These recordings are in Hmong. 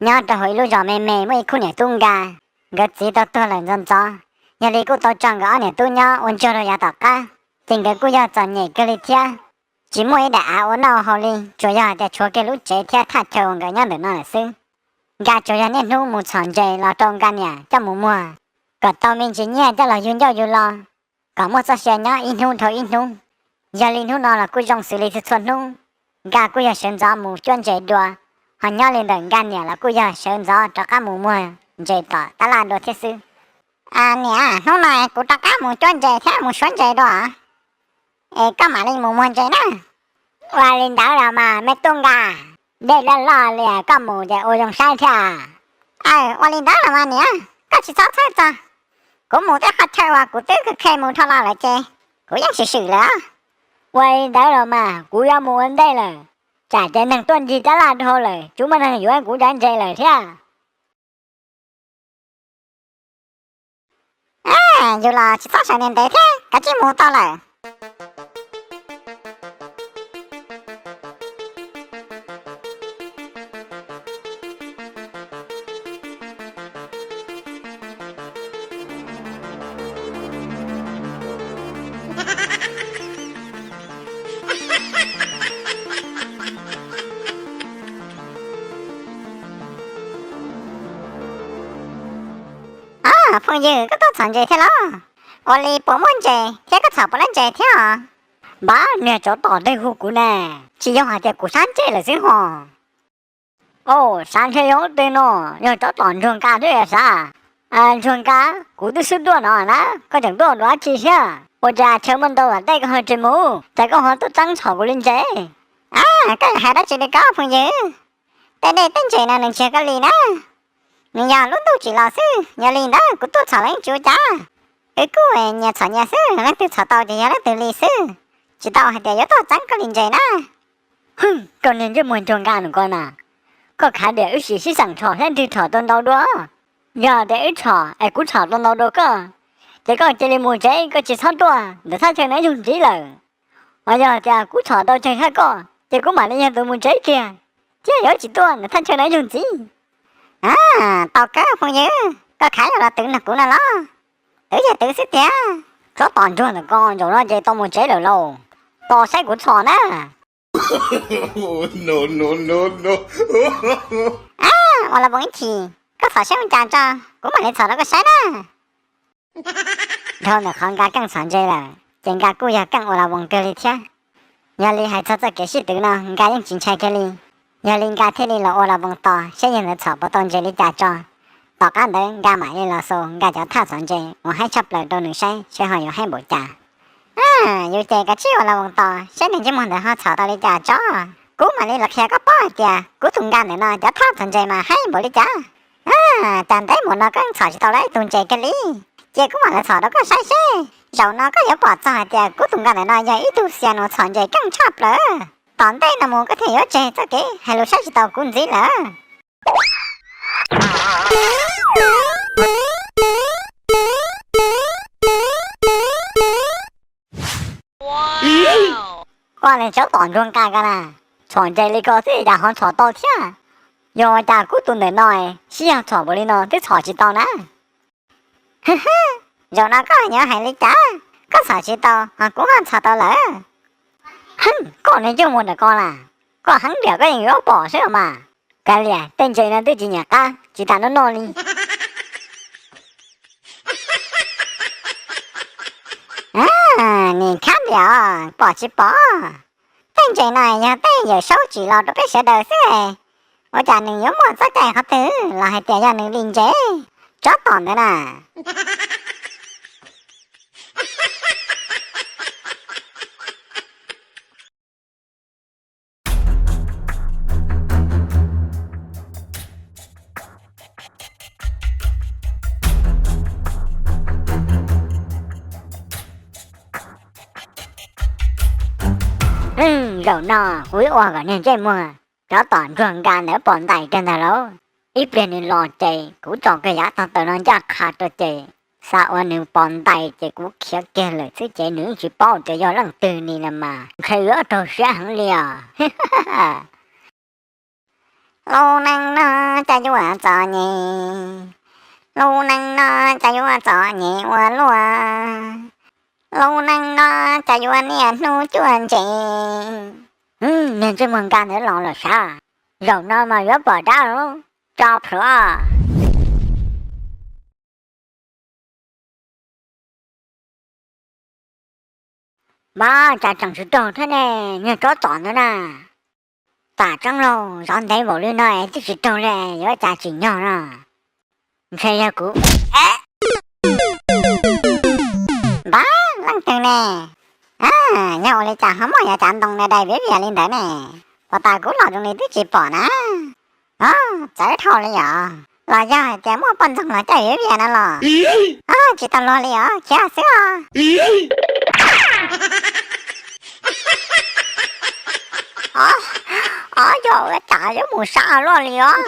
Nyob rau hauv ib lub zos me me muaj ib khub niam tub nkag, nkawd txiv tau tuag lawm ntxov ntxov, yog li kuj tau tso nkawd ob niam tub nyob ua ntsuag rau yav tom qab, ces nkawd kuj yog txom nyem kawg li thiab. Tsis muaj ib daim av ua noj haus li, tsuas yog hais tias tshuav kiag lub tsev thiab thaj chaw uas nkawd nyob ntawm no lawm xwb. Nkaj tsuas yog niaj hnub mus txhom ntses los rau Nkaj niam coj mus muag, kom tau me ntsis nyiaj coj los yug ncauj yug lo, kom muaj txoj sia nyob ib hnub dhau ib hnub. Yog li hnub no los kuj zoo xws li txhua txhua hnub, Nkaj kuj yog sawv ntxov mus cuab ntses dua, ho nyob li ntawm Nkaj niam los kuj yog sawv ntxov rov qab mus muag ntses tom tab laj dua thiab xwb. Niam, hnub no kuv rov qab mus cuab ntses thiab mus suav ntses dua, es koj mam li mus muag ntses na. Ua li ntawd los mas me tub Nkaj, dej loj loj li koj mus ces ua zoo saib thiab. Aw, ua li ntawd los mas niam, koj tsis txhob txhawj txog. Kuv mus tej qhov chaw uas kuv twb kheev mus dhau los lawm ces kuv yeej swm swm lawm. Ua li ntawd los mas kuv yuav mus ua ntej lawm, tsam ces neeg tuaj ncig tab laj dhau lawm, tsis muaj neeg yuav kuv cov ntses lawm thiab. Yus los tsis txhob sawv ntev ntev thiab, kav tsij mus tau lawm. Phooj ywg, koj tuaj txhom ntses thiab los? Ua li puas muaj ntses thiab koj txhom puas lab ntses thiab os? Npab, niag tsov tom ntej hu kuv ne, tsis yog hais tias kuv sab ntses lawm xwb hos. Au, sab ntshe yog ub twg no, yog tsov tom Ntsuag Nkas thiab sav. Ntsuag Nkas, kuv twb xub tuaj no na, koj tseem tuaj ua dab tsi thiab? Ua cas chaw muaj ntau tom tej koj ho tsis mus, cas koj ho tuaj txeeb txhom kuv li ntses? Koj yuav hais dab tsi li ko phooj ywg? Tej dej tej ntses no nws tsis yog koj li na, nws yog lub ntuj tsim los xwb. Yog li ntawd kuv tuaj txhom los yeej tsis ua cas, wb kuj nyias txhom nyias xwb, leej twg txhom tau ces yog leej twg li xwb, tsis tau hais tias yuav tuaj txeeb koj li ntses na. Hwj, koj niag ntsej muag Ntsuag Nkas nws ko na, koj khav tias wb sim sib xeem txhom saib leej twg txhom tau ntau dua. Yog tias wb txhom es kuv txhom tau ntau dua koj, ces koj cia li mus tsev, koj tsis txhob tuaj ntawm thaj chaw no ib zaug ntxiv lawm. Ho yog tias kuv txhom tau tsawg tshaj koj ces kuv mam li yog tus mus tsev kiag, thiab yuav tsis tuaj ntawm thaj chaw no ib zaug ntxiv. Tau kawg phooj ywg, koj khav yog los twv nrog kuv no los? Twv ces twv xwb tiag. Tsov tom Ntsuag ntawm ko, zaum no ces tau mus tsev lawm lauj. Tos saib kuv txhom na. Ua los Voos ib chim, koj txhom saib ua cas tso, kuv mam li txhom rau koj saib na. Dhau ntawm qhov Nkaj keej txhom ntses lawm ces Nkaj kuj yog keej ua los Voos kawg li thiab. Yog li hais txog txoj kev sib twv no Nkaj yeej tsis ntshai kiag li. Yog li Nkaj thiaj li los ua los Voos tos saib yog ntawd txhom puas tau ntses li cas tso. Tom qab ntawd Nkaj mam li los xaus Nkaj cov thaj txhom ntses uas haib tshaj plaws rau nws saib saib ho yuav haib npaum cas. Yus ces kav tsij ua los Voos tos saib niag ntsej muag ntawd ho txhom tau li cas tso. Kuv mam li los qhia koj paub hais tias kuv tus Nkaj ntawm no cov thaj txhom ntses mas haib npaum li cas. Cas ntev mus no koj txhom tsis tau lawv ib tug ntses kiag li. Cia kuv mam los txhom rau koj saib seb zaum no koj yuav pom txog hais tias kuv tus Nkaj ntawm no yog ib tug xia nus txhom ntses keej tshaj plaws. Tom ntej no mus koj thiaj yuav tseg txoj kev hais lus saib tsis taus kuv ntxiv lawm. Koj niag tsov tom Ntsuag Nkaj ko na, txhom ntses li ko xwb cas ho txhom tau thiab? Yog ua cas kuv tus ntawm no sib yog txhom npaum li no twb txhom tsis tau na? Zaum no koj yuav hais li cas? Koj txhom tsis tau ho kuv ho txhom tau lawm. Koj niag ntsej muag ntawm ko na, koj heev diam koj yeej yuav pom xwb los mas. Kav liam, tej ntses no twb tsis nyiam qab tsis tas noj noj li. Nim khab diam, pom tsis pom? Tej ntses no yog tej Yawm Saub tsim los rau peb sawv daws xwb, ua cas nws yuav muaj txoj cai qhov twg los hais tias yog nws li ntses? Tsov tom ntawd na. Zaum no kuv ib ua kom niag ntsej muag tsov tom Ntsuag Nkaj ntawd pom ntais kiag ntag lauj. Ib pliag nws los ces kuv tso kiag yav tog taws no ncaj qha rau ces xav ua nws pom ntais ces kuv khiav kiag lawm xwb ces nws tsis paub tias yog leej twg ni los mas ntshe yuav raug siab heev li os. Lub neej no cas yuav txom nyem, lub neej no cas yuav txom nyem ua luaj, lub neej no cas yuav niaj hnub cuaj ntse. Niag ntsej muag nkaj ntawd los lawm sav, zaum no mas yuav pom dab lub tso plhuav. Mas cas tseem tsis raug thiab ne, niag tsov tom ntawd na. Tam tseeb lauj, zov ntev npaum li no es twb tsis raug li, yuav cas tsim nyog no. Ntshe yog kuv. Npab leej twg ne? Yog ua li cas ho muaj yav cav ntoo dai dai viav vias li ntawd ne? Puas tas kuv los zoo li twb tsis pom na. Txawv dhau li yom, los yog hais tias muaj poj ntxoog los caij viav vias no los? Tsis tau luag li os, khiav xwb os. Ob, yog ua cas yuav mus sab luaj li os.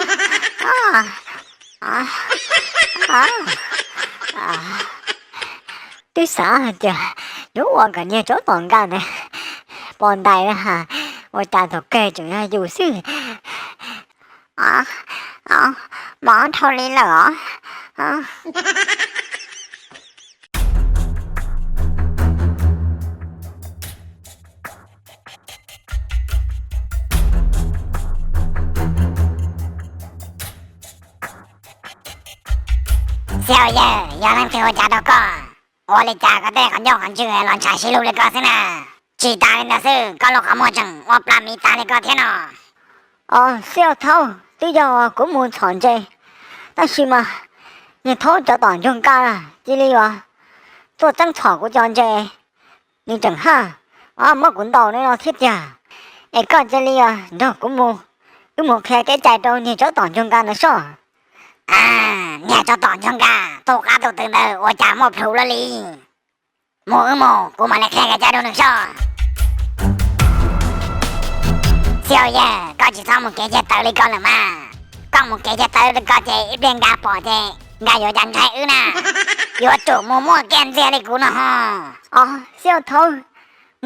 Twb xav hais tias yuav ua kom niag tsov tom nkaj ntawd pom ntais, ua cas thaum kawg tseem yog yus xwb. Mov dhau li lawm os. Xiaus yawg, yog leej twg ua cas rau koj? Ua li cas koj tej qhov ncauj qhov ntswg los ntshav sib lug li koj xwb na? Tsis tas li ntawd xwb, koj lub qhov muag tseem ua plas miv tas li koj thiab no. Os, Xiaus Thaub, twb yog kuv mus txhom ntses, tab sis mas niag Thaub tsov tom ntsuag nkaj cia li yuav tuaj txeeb txhom kuv cov ntses, nws tseem haj muab kuv ntaus li no thiab tiag. Es koj cia li nrog kuv mus, wb mus qhia kev cai rau niag tsov tom ntsuag nkaj ntawd soj. Niag tsov tom ntsuag nkaj, tus qab tus twg ntawd ua cas muaj plhus luaj li? Mus wb mus, kuv mam li qhia kev cai rau nws soj. Xiaus yawg, koj tsis txhob mus kev ceg tawv li koj lawm mas. Koj mus kev ceg tawv li koj ces ib pliag nkaj pom ces nkaj yuav cas ntshai wb na. Yuav tsum mus muaj kiag ntxiag li kuv no ho. Os, Xiaus Thaub,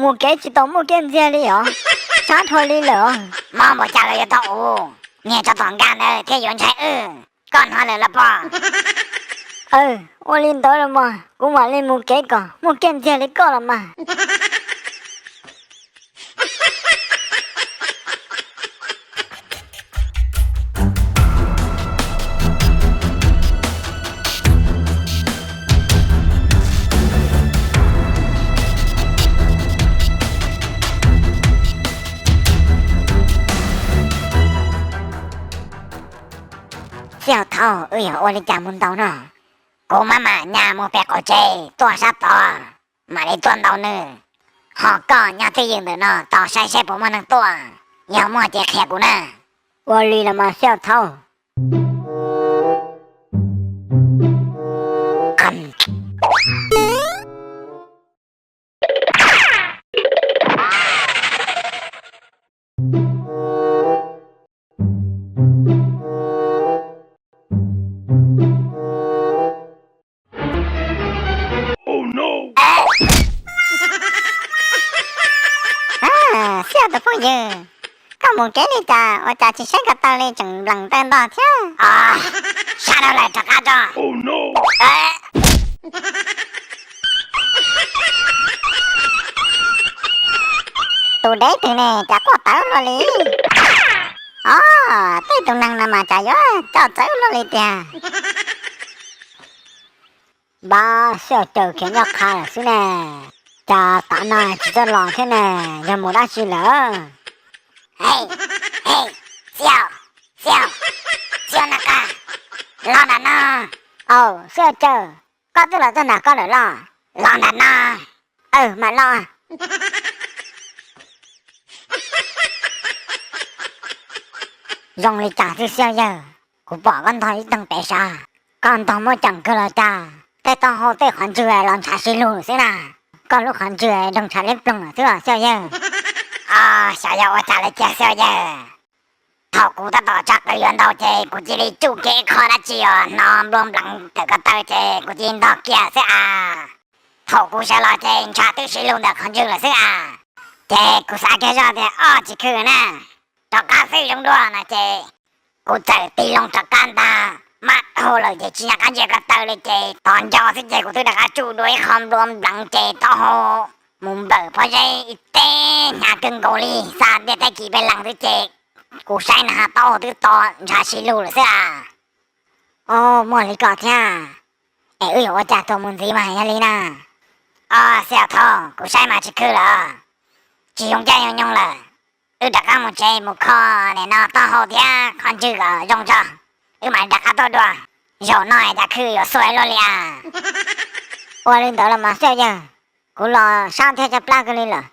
mus kev tsis tau muaj kiag ntxiag li os, sab dhau li lawm. Mob npaum cas los yuav tau ua, niag tsov tom nkaj ntawd thiaj yuav ntshai wb. Koj hnov lawm los pog? Ua li ntawd los mas kuv mam li mus kev kom muaj kiag ntxiag li koj los mas. Xiaus Thaub, wb yuav ua li cas mus ntaus no? Kuv maj mam nyas mus pem qaum tsev tuaj sab tod, mam li tuaj ntaus nws. Ho koj nyob twj ywm ntawm no tos saib seb puas muaj neeg tuaj, yog muaj ces qhia kuv na. Ua li los mas Xiaus Thaub. Xiaus tus phooj ywg, koj mus kev li cas ua cas tsis saib ko taw li tseem nplees taw ntog thiab? Sab dhau lawm rov qab tso. Tus dev twg ne cas quaj tawv luaj li? Os, tej tus neeg no mas cas yuav coj txawv luaj li tiag. Npab, Xiaus Caws khiav nyob qha lawm xwb ne, cas tav no tsis txawj los thiab ne, yog mus dab tsi lawm? Xiaus, Xiaus, Xiaus na, los nram no. Au, Xiaus Caws, koj twb los txog nram ko lawm los? Los nram no. Aw, mam los. Zoo li cas xwb Xiaus yawg, kuv pom koj ntog ib teeg pem sav, koj ntog muaj ceem kawg los cas? Tej taub hau tej qhov ntswg los ntshav sib lug xwb na, koj lub qhov ntswg nrog ntshav liab ploog lawm xwb Xiaus yawg. Xyov yog ua cas li tiag Xiaus yawg. Thaum kuv tab tom tsa qws yuav ntaus ces kuv cia li tsuj kiag ib qho dab tsi os hnov nplua npleev tawm ko taw ces kuv cia li ntog kiag xwb as. Thaum kuv sawv los ces ntshav twb sib lug ntawm qhov ntswg lawm xwb as. Ces kuv xav kiag zoj tias ob tsis khw na, rov qab xwb zoo dua no ces Kuv txawm tig loo rov qab ntag, mab dhau lawm ces tsis nco qab ntsia ko taw li ces tos nco xwb ces kuv twb rov qab tsuj dua ib qho nplua npleev ces taub hau mus nplawm pob zeb ib teb hnyav kawg nkaus li, xa ntiaj teb kis peb leeg xwb ces kuv saib no taub hau twb to ntshav si lug lawm xwb a. Os, muaj li ko thiab. Es wb yuav ua cas tuaj mus ntxiv mas yog li na? Os, xib hawm Thoj, kuv saib mas tsis khwv lawm, tsis zoo caij zoo nyoog lawm. Wb rov qab mus tsev mus kho nim no taub hau thiab qhov ntswg kom zoo tso, wb mam rov qab tuaj dua. Zaum no cas khwv yuav xuav luaj li as. Ua li ntawd los mas xib hawm yawg, kuv los sab thiab caj plab kawg li lawm.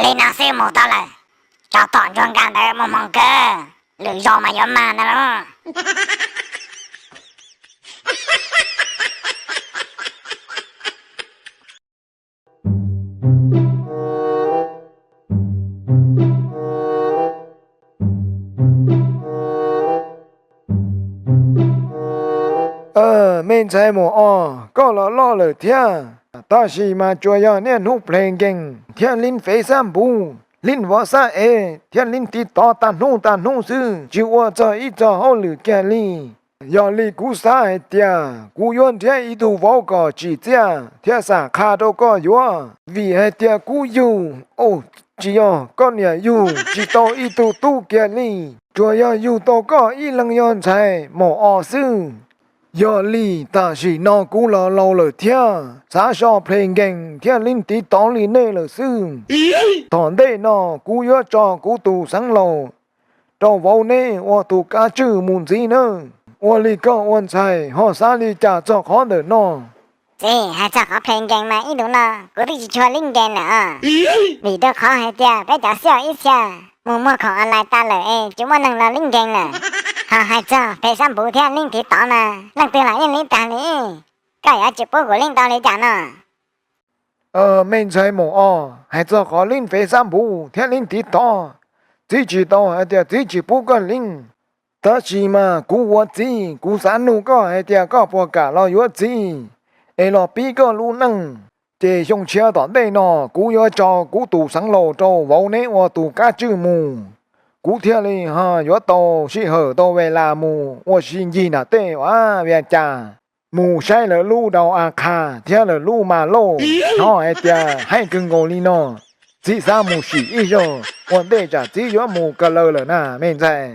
Li no xwb mus tau lawm, tsov tom ntsuag nkas ntawd muaj hmoo kawg, lwm zaus mas yuav mag ntag lauj. Me ntxhais Maum Os, koj los loj lawm thiab, tab sis mas tsuas yog niaj hnub ples nkees thiab lib fev xab npuv, lib vov xab ev thiab lib tiv tov tag hnub tag hnub xwb, tsis ua txog ib txog hauj lwm kiag li. Yog li kuv xav hais tias kuv yuav nrhiav ib tug vauv kom tsim txiaj thiab xam qha rau koj yuav, vim hais tias kuv yug, tsis yog, koj niam yug tsis tau ib tug tub kiag li, tsuas yog yug tau koj ib leeg yog ntxhais Maum Os xwb. Yog li tam sim no kuv los laus lawm thiab, xav so ples nkees thiab lib tiv tov li nej lawm xwb. Thaum ntej no kuv yuav tso kuv tus xeev laus rau vauv neb ua tus kab tswj mus ntxiv nawb. Ua li koj ua ntxhais ho xav li cas txog qhov ntawm no? Txiv, hais txog qhov ples nkees mas ib ntus no kuv twb tsis tshua lib nkees lawm os, vim rau qhov hais tias peb cov xiaj ib txhia mus muag khoom online tas lawm es tsis muaj neeg los lib nkees lawm. Ho hais txog ples xab npuv thiab lib tiv tov mas leej twg los yeej lib tag li, koj yuav tsis pub kuv lib tau li cas no? Me ntxhais Maum Os, hais txog qhov lib fev xab npuv thiab lib tiv tov, txiv tsis tau hais tias txiv tsis pub koj lib. Tab sis mas kuv ua txiv kuv xav nug koj hais tias koj puas kam los yuav txiv es los pib koj lub neej. Ces xyoo tshiab tom ntej no kuv yuav tso kuv tus xeev laus rau vauv neb ua tus kab tswj mus, kuv thiaj li ho yuav tau sij hawm tau ves las mus ua si ncig nram tej ua Vias Cas, mus saib lawv lub dau a qha thiab lawv lub mas lauj, hnov hais tias haib kawg nkaus li no. Txiv xav mus sim ib zaug ua ntej tsam txiv yuav mus kawg lawm lawm na me ntxhais.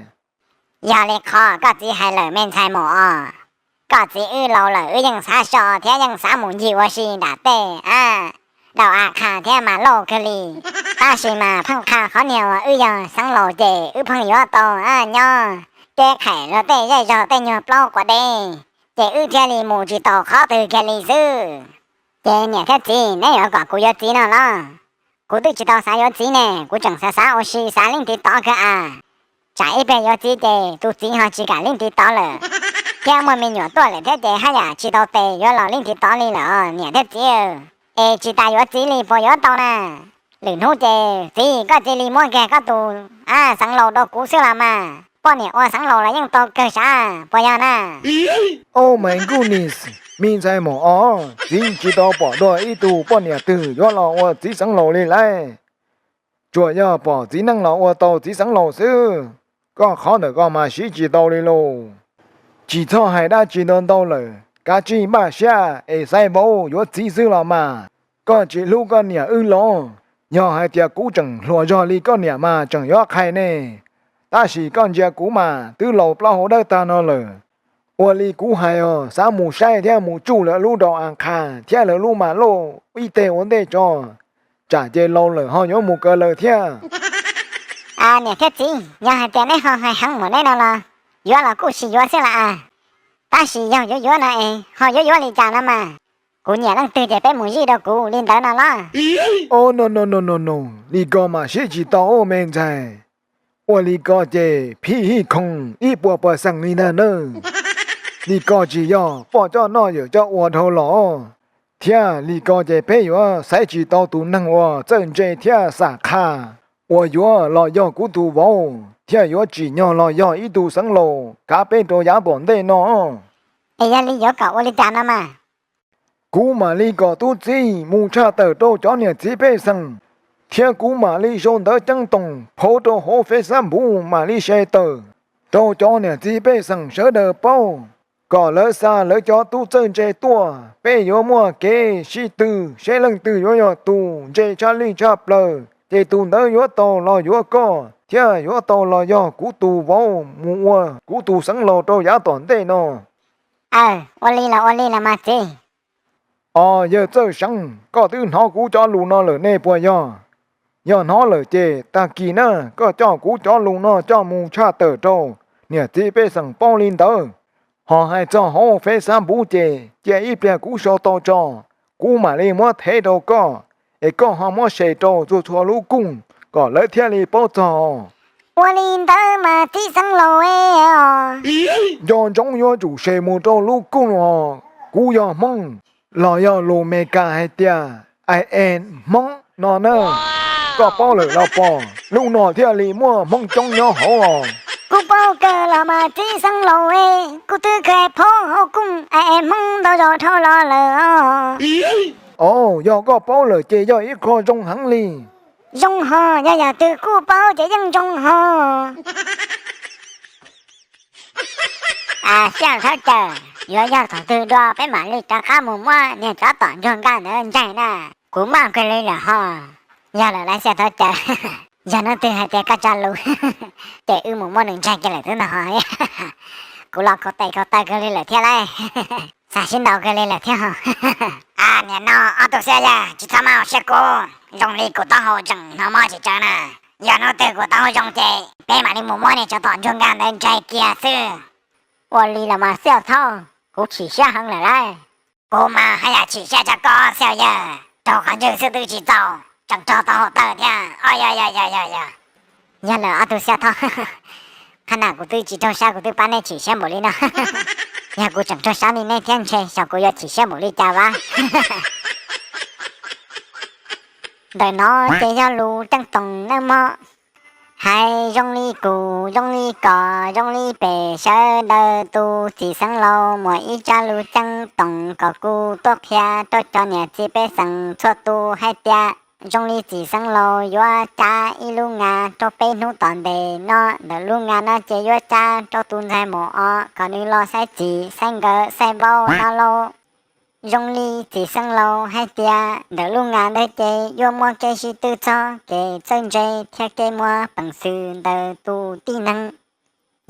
Yog li qhov koj txiv hais lawm me ntxhais Maum Os, koj txiv wb laus lawm wb yeej xav so thiab yeej xav mus ncig ua si nram tej a, dau a qha thiab mas lauj kawg li. Tab sis mas pheej qha qhov niag uas wb yog xeev laus ces wb pheej yuav tau nyob keb qhaim luag tej zej zog tej nyuag plaub quav deb, ces wb thiaj li mus tsis tau qhov twg kiag li xwb. Ces niam thiab txiv, neb yuav kom kuv yuav txiv no los? Kuv twb tsis tau xav yuav txiv ne, kuv tseem xav xav ua si xav lib tiv tov kawg as. Tsam ib pliag yuav txiv ces tus txiv ho tsis kam lib tiv tov lawm, thiab muaj me nyuam tuaj lawm thiab ces haj yam tsis tau tes yuav los lib tiv tov li lawm os niam thiab txiv. Es tsis tas yuav txiv li puas yuav tau na? Lwm hnub ces txiv koj cia li muab kiag koj tus xeev laus rau kuv xwb los mas, poj niam ua xeev laus los yeej tau kawg sav, puas yog na? Oh my goodness, me ntxhais Maum Os, txiv tsis tau pom dua ib tug poj niam twg yuav los ua txiv xeev laus li lauj. Tsuas yog pom txiv neej los ua tau txiv xeev laus xwb. Koj qhov ntawm koj mas siv tsis tau li lauj. Tsis txhob hais dab tsi ntau ntau lawm, kav tsij npaj siab es xaiv vauv yuav txiv xwb los mas. Koj tsis hlub koj niam wb los? Yog hais tias kuv tseem hluas zog li koj niam mas tseem yuav qhais ne. Tab sis koj ntsia kuv mas twb laus plaub hau dawb tag no lawm. Ua li kuv hais os, xav mus saib thiab mus tsuj lawv lub dau a qha thiab lawv lub mas lauj ib teg ua ntej tso, tsam ces laus lawm ho yuav mus kawg lawm thiab. Niam thiab txiv, yog hais tias neb ho hais heev mus neb no los, yuav los kuj sim yuav xwb las as. Tab sis yog yuav yuav no es ho yuav yuav li cas no mas? Kuv nyiam leej twg ces peb mus zij rau kuv li ntawd no los? Oh no no no no no, li ko mas siv tsis tau me ntxhais. Ua li ko ces phij hij khoos ib puas puas xees li ntag nawb. Li ko tsis yog poj coj noj yawm coj ua dhau los, thiab li ko ces peb yuav xaiv tsis tau tus neeg uas txawj ntse thiab xam qha, uas yuav los yog kuv tus vauv thiab yuav tsim nyog los yog ib tug xeev laus kav peb rau yav tom ntej no. Es yog li yuav kom ua li cas no mas? Kuv mam li kom tub txib mus tshaj tawm rau cov niam txiv pej xeem, thiab kuv mam li sau ntawv ceeb toom phauv rau hauv Facebook mam li share tawm. rau cov niam txiv pej xeem sawv daws paub, kom lawv xa lawv cov tub txawj ntse tuaj, peb yuav muaj kev sib tw seb leej twg yuav yog tus ntse tshaj lij tshaj plaws, ces tus ntawd yuav tau los yuav koj, thiab yuav tau los yog kuv tus vauv mus ua kuv tus xeev laus rau yav tom ntej no. Aw, ua li los ua li los mas txiv. Os yawg Txawj Seev, koj twb hnov kuv cov lus no lawm ne puas yog? Yog hnov lawm ces tag kis na koj coj kuv cov lus no coj mus tshaj tawm rau niam txiv pej xeem paub li ntawd. Ho hais txog hauv Facebook ces cia ib pliag kuv sau tau tso, kuv mam li muab thev rau koj, es koj ho muab share rau txhua txhua lub kooj kom lawv thiaj li paub txog. Ua li ntawd mas txiv xeev laus os. Nco ntsoov yuav tsum share mus rau lub kooj os. Kuv yog Hmoob, los yog lus Meskas hais tias I am Hmoob no na. Koj paub lawm los pom, lub no thiaj li muaj Hmoob coob nyob hauv os. Kuv paub kawg los mas txiv xeev laus, kuv twb kawg phob hauv kooj I am Hmoob ntau zaus dhau los lawm os. Os, yog koj paub lawm ces yog ib qho zoo heev li. Zoo hos, yog yam twg kuj paub ces yeej zoo hos. Xyaj Thaub Cawm, yuav yog thaum twg dua peb mam li rov qab mus muab niag tsov tom ntsuag nkaj ntawd ntsaig na. Kuv maj kawg li lawm hos. Yog lawm lauj Xyaj Thaub Cawm, yog hnub twg hais tias koj tsa lus ces wb mus muab nws ntsaig kiag lawm xwb ntag hos. Kuv los khau tes khau taw kawg li lawm thiab lauj. Xav sib ntaus kawg li lawm thiab hos. Niam no ob tug Xyaj Yawg, tsis txhob maj ua siab kub, zoo li kuv taub hau tseem hnov mob tsis tsawv na. Yog hnub twg kuv taub hau zoo ces peb mam li mus muab niag tsov tom ntsuag nkaj ntawd ntsaig kiag xwb. Ua li los mas Xyaj Thaub, kuv chim siab heev lawm lauj. Kuv mas haj yam chim siab tshaj koj Xyaj Yawg, raug qhov ntswg xwb twb tsis txaus, tseem raug tau hau tawg thiab os. Yog lawm ob tug Xyaj Thaub, qhov no kuv twb tsis raug sab kuv twb pab nej chim siab npaum li no. Yog kuv tseem raug sab li nej thiab ntshe xyov kuv yuav chim siab npaum li cas vas. Ntawm no ces yog lus ceeb toom nawb mog. Hais zoo li kuv, zoo li koj, zoo li peb sawv daws tus txiv xeev laus muaj ib tsab lus ceeb toom kom kuv tuaj qhia rau cov niam txiv pej xeem txhua tus hais tias zoo li txiv xeev laus yuav cab ib lub nga rau peb hnub tom ntej no, ntawm lub nga no ces yuav cab rau tus ntxhais Maum Os kom nws los saib txiv saib nkawm saib vauv no lauj. Zoo li txiv xeev laus hais tias ntawm lub nga ntawd ces yuav muaj kev sib tw txog kev txawj ntse thiab kev muaj peev xwm ntawm tus tib neeg.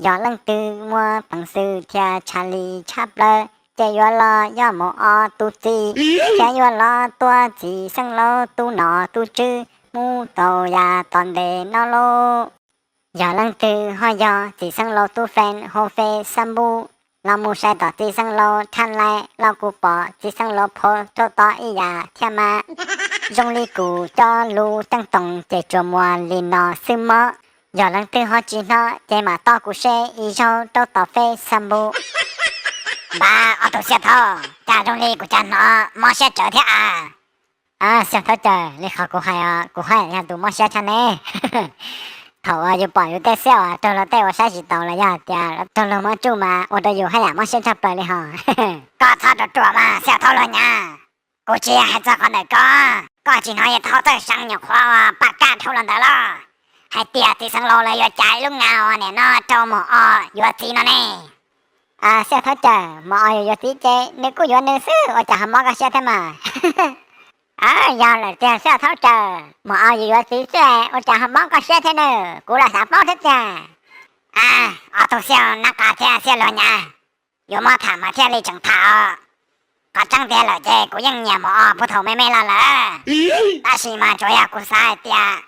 Yog leej twg muaj peev xwm thiab tshaj li tshaj plaws ces yuav los yog Maum Os tus txiv, thiab yuav los tuav txiv xeev laus tus nom tus tswv mus tau yav tom ntej no lauj. Yog leej twg ho yog txiv xeev laus tus fan hauv Facebook los mus saib tom txiv xeev laus timeline los kuv pom txiv xeev laus post rau tod ib yam thiab mas. Zoo li kuv cov lus ceeb toom ces tsuas muaj li no xwb mog. Yog leej twg ho tsis hnov ces mam tos kuv seb ib zaug rau tom Facebook. Npab, ob tug Xyaj Thaub, cas zoo li kuv cas hnov mob siab tsawv thiab as? Xyaj Thaub Cawm, li qhov kuv hais os, kuv haj yam yog tus mob siab tshaj ne. Thaum uas yus pom yus tej xiab uas raug luag tej ua saib tsis taus los yog hais tias raug luag muab tsuj mas ua rau yus haj yam mob siab tshaj plaws li hos. Koj txhob ruam ruam mas Xyaj Thaub Luag Nyav, kuv tsis yog hais txog qhov ntawm koj, koj tsis hnov yawg Thaub Txawj Seev nyuam qhuav paj kaj dhau los ntawd los, hais tias txiv xeev laus lawv yuav cab ib lub nga uas nim no rau Maum Os yuav txiv no ne. Xyaj Thaub Cawm, Maum Os yuav yuav txiv ces nws kuj yuav nws xwb ua cas ho mob koj siab thiab mas. Yog lawm tiag Xyaj Thaub Cawm, Maum Os yuav yuav txiv xwb ua cas ho mob koj siab thiab nws, kuv los xav paub thiab tiag. Ob tug Xyaj Nab Qa thiab Xyaj Luag Nyav, yuav muab tham mas thiaj li tseem tham os. Qhov tseeb tiag lawm ces kuv yeej nyiam Maum Os puag thaum me me los lawm, tab sis mas tsuas yog kuv xav hais tias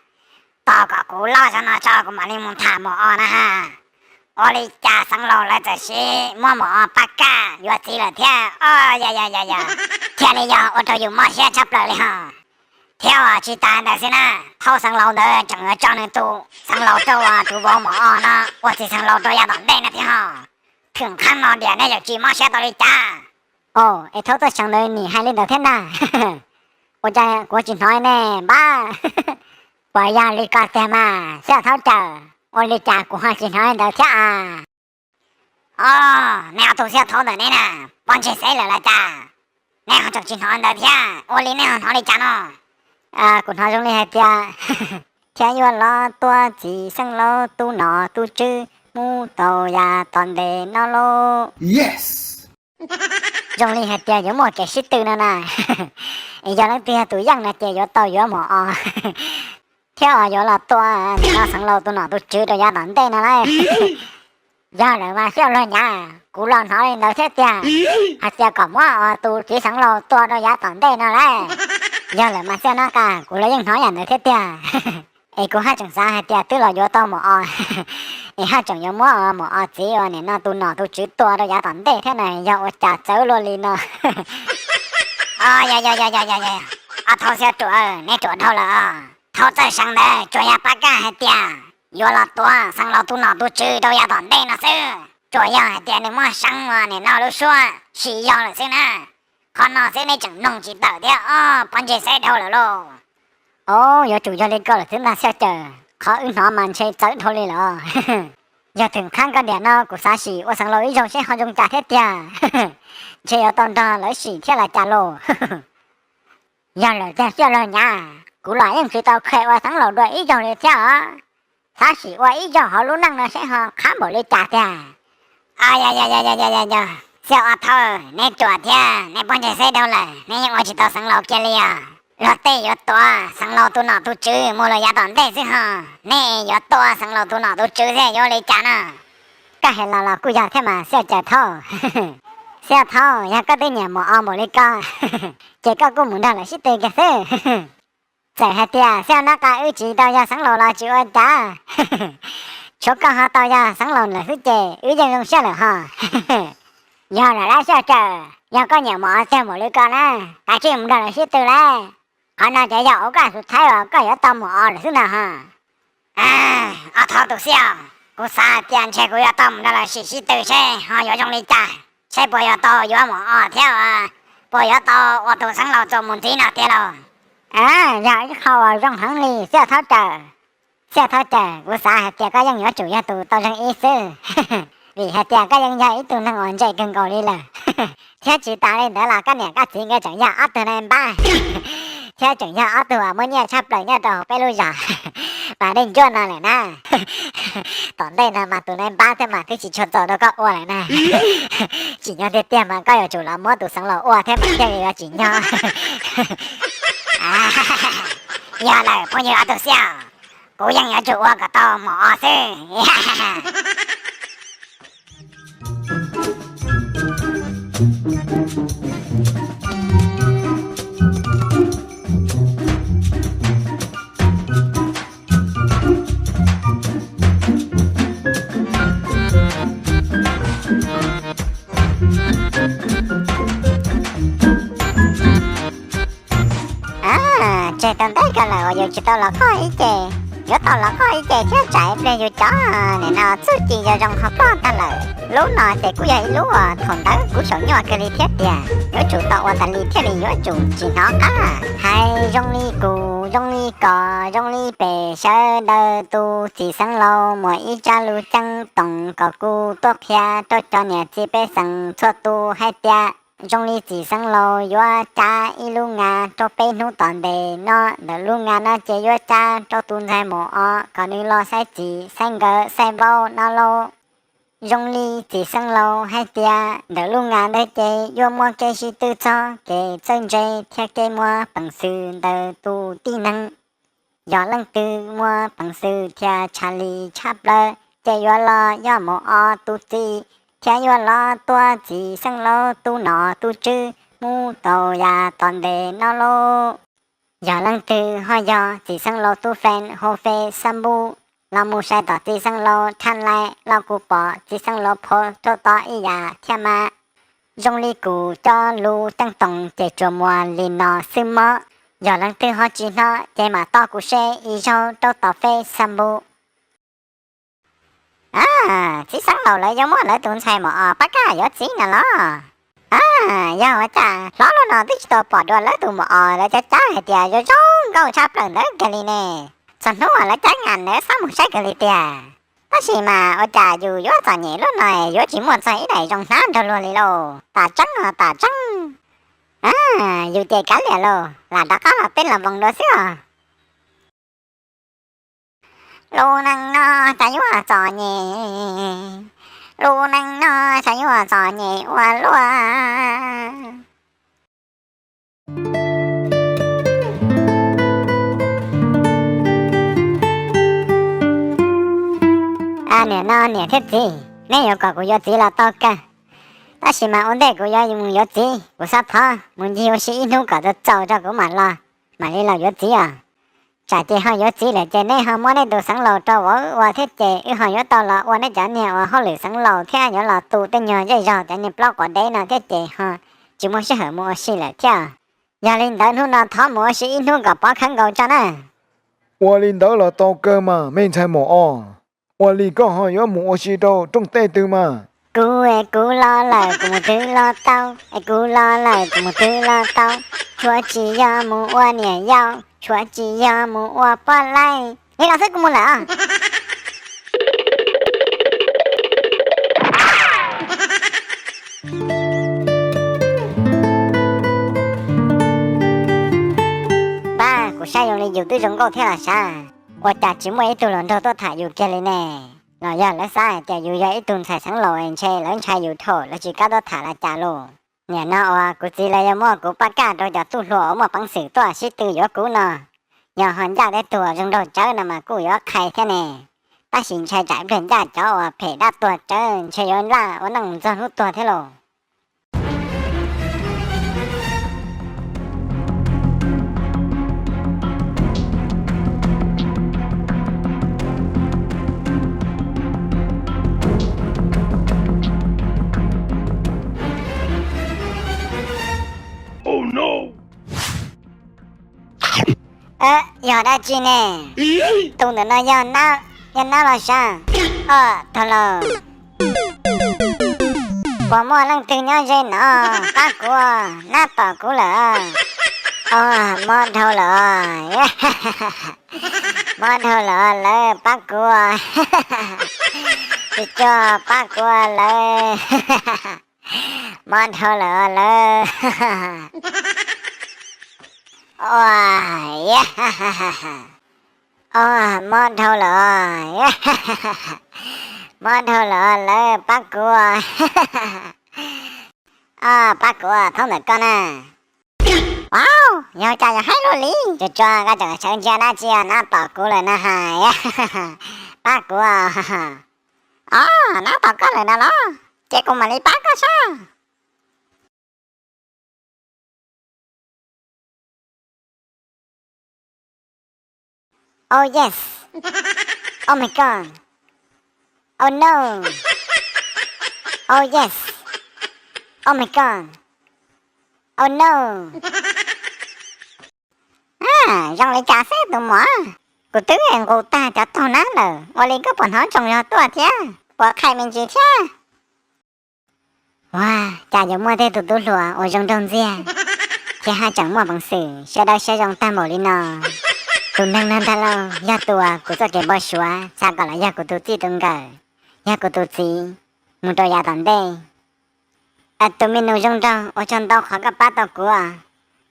tos kom kuv loj zog no tso kuv mam li mus tham Maum Os na ha. Ua li cas xeev laus lawv txawm sim muab Maum Os paj kaj yuav txiv lawm thiab os. Yog yog yog yog, thiaj li yog ua rau yus mob siab tshaj plaws li hos. Thiab uas tsis tas ntawd xwb na, thaum xeev laus ntawd tseem yuav tso nws tus xeev laus rau uas tus vauv Maum Os no ua txiv xeev laus rau yav tom ntej no thiab hos. Thwm qhab no diam nej yuav tsis mob siab tau li cas? Os, es thaum Txawj Seev ntawd nim hais li ntawd thiab ntag. Ua cas kuv tsis hnov ne npab? Puas yog li ko tiag mas Xyaj Thaub Cawm, ua li cas kuv ho tsis hnov li ntawd thiab as? Os, nej ob tug Xyaj Thaub ntawm neb na, pob ntseg xeb lawm los cas? Nej ho tseem tsis hnov li ntawd thiab, ua li nej ho hnov li cas no? Kuv hnov zoo li hais tias thiab yuav los tuav txiv xeev laus tus nom tus tswv mus tau yav tom ntej no lauj. Zoo li hais tias yuav muaj kev sib tw no na. Es yog leej twg yog tus yeej no ces yuav tau yuav mos os, thiab os yuav los tua nim no xeev laus tus nom tus tswv rau yav tom ntej no lauj. Yog lawm mas xib hwb Lauj Nyav, kuv los hnov li ntawd thiab tiag, hais tias kom muab os tus txiv xeev laus tua rau yav tom ntej no lauj. Yog lawm mas xib hwb Nab Qa, kuv los yeej hnov yam ntawd thiab tiag. Es kuv haj tseem xav hais tias twb los yuav tau mos os, es haj tseem yuav muab mos os txiv uas nim no tus nom tus tswv tua rau yav tom ntej thiab na, yog ua cas txawv luaj li no. Ob thaub xib hwb Ruam, neb ruam dhau lawm os. Thaub Txawj Seev ntawd tsuas yog pab kaj hais tias yuav los tua xeev laus tus nom tus tswv rau yav tom ntej no xwb, tsuas yog hais tias nws muaj seev uas nim no lub suab sim yog lawm xwb na. Qhov no xwb neb tseem mloog tsis tawm thiab os, pob ntseg xeb dhau lawm lauj. Os, yuav tsum yog li ko lawm xwb ntag xib hwb Cawm, qhov wb hnov mas ntshe txawv dhau li lawm. Yog tseem qhab koj diam no kuv xav sim ua xeev laus ib zaug seb ho zoo cas thiab tiag. Ntshe yuav tau nrog lawv sim thiab los cas lauj. Yog lawm tiag xib hwb Lauj Nyav, kuv los yeej tsis tau kheev ua xeev laus dua ib zaug li thiab os. Xav sim ua ib zaug hauv lub neej no seb ho qhab npaum li cas tiag. Yog, xib hwb Ob Thaub, neb ruam thiab neb pob ntseg xeb dhau lawm, neb yeej ua tsis tau xeev laus kiag li os. Luag tej yuav tua xeev laus tus nom tus tswv mus lawm yav tom ntej xwb ho, nej yuav tua xeev laus tus nom tus tswv thiab yuav ua li cas na? Koj hais los los kuj yog thiab mas xib hwb Cawm Thaub. Xib hwb Thaub, yog koj twb nyiam mos os npaum li ko, ces koj kuj mus nrog lawv sib tw kiag xwb. Txawm hais tias xib hwb Nab Qa wb tsis tau yog xeev laus los tsis ua cas, tshuav koj ho tau yog xeev laus lawm xwb ces wb yeej zoo siab lawm ho. Yog lawm lauj xib hwb Cawm, yog koj nyiam mos os tiag npaum li ko na, kav tsij mus nrog lawv sib tw lauj. Qhov no ces yog ua koj xu thaib uas koj yuav tau mos os lawm xwb ntag ho. Ob Thaub tus xib hwb, kuv xav hais tias ntshe kuv yuav tau mus nrog lawv sim sib tw seb ho yuav zoo li cas, seb puas yuav tau yuav mos os thiab puas yuav tau ua tus xeev laus txuas mus ntxiv no tiag lauj. Yog ib qho uas zoo heev li xib hwb Thaub Cawm. Xib hwb Thaub Cawm, kuv xav hais tias koj yeej yuav tsum yog tus tau zeeg ib xwb, vim hais tias koj yeej yog ib tug neeg uas ntse kawg nkaus li lawm. Thiab tsis tas li ntawd los koj niam koj txiv nkawd tseem yog ob tug nai npab, thiab tseem yog ob tug uas muaj nyiaj tshaj plaws nyob rau hauv peb lub zos Pas Dej Ntsuab no lawm na. Tom ntej no mas tus nai npab thiab mas twb tsis tshua txaus rau koj ua lawm na. Tsim nyog tiag tiag mas koj yuav tsum los muab tus xeev laus ua thiab mas thiaj li yuav tsim nyog. Yog lawm phooj ywg ob tug xib hwb, kuv yeej yuav tsum ua kom tau mos os xwb. Tseg tau ntev kawg lawm uas yus tsis tau los qoj ib ce. Yuav tau los qoj ib ce thiab tsam ib pliag yus cov nim no txuj ci zoo zoo ho ploj tag lawm. Lub no ces kuj yog ib lub uas thaum ntawd kuv xyaum nyuaj kawg li thiab tiag, yuav tsum tau ua tas li thiaj li yuav tsum tsis hnov qab. Hais zoo li kuv, zoo li koj, zoo li peb sawv daws, tus txiv xeev laus muaj ib tsab lus ceeb toom kom kuv tuaj qhia rau cov niam txiv pej xeem txhua tus hais tias zoo li txiv xeev laus yuav cab ib lub nga rau peb hnub tom ntej no, ntawm lub nga no ces yuav cab rau tus ntxhais mos os kom nws los saib txiv saib nkawm saib vauv no lauj. Zoo li txiv xeev laus hais tias ntawm lub nga ntawd ces yuav muaj kev sib tw txog kev txawj ntse thiab kev muaj peev xwm ntawm tus tib neeg. Yog leej twg muaj peev xwm thiab tshaj li tshaj plaws ces yuav los yog mos os tus txiv, thiab yuav los tua txiv xeev laus tus nom tus tswv mus tau yav tom ntej no lauj. Yog leej twg ho yog txiv xeev laus tus fan hauv Facebook los mus saib tom txiv xeev laus timeline los kuv pom txiv xeev laus post rau tod ib yam thiab mas. Zoo li kuv cov lus ceeb toom ces tsuas muaj li no xwb mog. Yog leej twg ho tsis hnov ces mam tos kuv share ib zaug rau tom Facebook. Txiv xeev laus lawv yuav muab lawv tus ntxhais mos os pab kaj yuav txiv na los? Yog ua cas hlob lub no twb tsis tau pom dua lawv tus mos os, lawv cab cab hais tias zoo zoo nkauj tshaj plaws ntawd kawg li ne. Txog hnub uas lawv cab nga ntawd xav mus saib kawg li tiag. Tab sis mas ua cas yus yuav txom nyem lub no yuav tsis muaj txog ib daim zoo hnab nrog luag li lauj. Tam tseeb os tam tseeb. Yus ces kav liam lauj, lam rov qab los peb los voos dua xwb os. Lub neej no xyov yuav txom nyem, lub neej no xyov yuav txom nyem ua luaj. Niam no niam thiab txiv, neb yuav kom kuv yuav txiv los tau kawg, tab sis mas ua ntej kuv yuav mus yuav txiv kuv xav thov mus ncig ua si ib hnub kom txaus txaus rau kuv mam los, mam li los yuav txiv os. Tsam ces ho yuav txiv lawm ces neb ho muab neb tus xeev laus rau vauv ua thiab ces wb ho yuav tau los ua neb cov niag ua hauj lwm xeev laus thiab yuav los tu tej nyuag zej zog cov niag plaub quav deb no thiab ces ho tsis muaj sij hawm mus ua si lawm thiab. Yog li ntawd hnub no thov mus ua si ib hnub kom pov khawv nkaus tso na. Ua li ntawd los tau kawg mas me ntxhais mos os. Ua li koj ho yuav mus ua si rau rooj tej twg mas? Kuv es kuv los lawm kuv mus twg los tau, es kuv los lawm kuv mus twg los tau, tshuav tsis yog mus ua niam yau, tshuav tsis yog mus ua poj laib li no xwb kuv mus lawm os. Pab, kuv saib zoo li yus twb zoo nkauj thiab los sav, ua cas tsis muaj ib tug hluas nraug tuaj tham yus kiag li ne? Los yog lawv xav hais tias yus yog ib tug ntxhais xeev laus es ntshe lawv ntshai yus dhau lawv tsis kam tuaj tham los cas los? Nim no uas kuv txiv lawv yuav muab kuv pab kaj rau cov tub hluas uas muaj peev xwm tuaj sib tw yuav kuv no, yog ho ncaj tej tug zoo nraug tsawv no mas kuj yuav qhia thiab ne. Tab sis ntshai tsam ib pliag ncaj cov uas phem dab tuag tsawv ntshe yuav laj ua neej mus txog hnub tuag thiab lauj. Yog dab tsi ne? Tus ntawm no yog nab, yog nab los sav? Thaum laus, puas muaj leej twg nyob ze no pab kuv, nab tom kuv lawm. Mob dhau lawm, mob dhau lawm, lawv pab kuv, tsis tso pab kuv lawv, mob dhau lawm lawv. Mob dhau lawm, mob dhau lawm lawv pab kuv, pab kuv thaub ntawm koj na. Au, yog cas yog haib luaj li, tsuas tsuas koj tseem sawv ntsia dab tsi nab tom kuv lawm na hais. Pab kuv. Au, nab tom koj lawm na los, ces kuv mam li pab koj saib. Oh yes. Oh my god. Oh no. Oh yes. Oh my god. Oh no. Zoo li cas xwb tus muam, kuv twb nqus tag cov taug nab lawm ua li koj puas hnov ntsoog zog tuaj thiab puas qhia me ntsis thiab? Ua cas yuav muaj tej tus tub hluas uas zoo nraug ntxiag thiab haj tseem muaj peev xwm siab dawb siab zoo tag npaum li no. Tus neeg no ntag lauj yog tus uas kuv txoj kev npau suav xav kom los yog kuv tus txij tus nkawm, yog kuv tus txiv mus rau yav tom ntej. Tus me nus zoo nraug, ua tsaug ntau qhov koj pab tau kuv.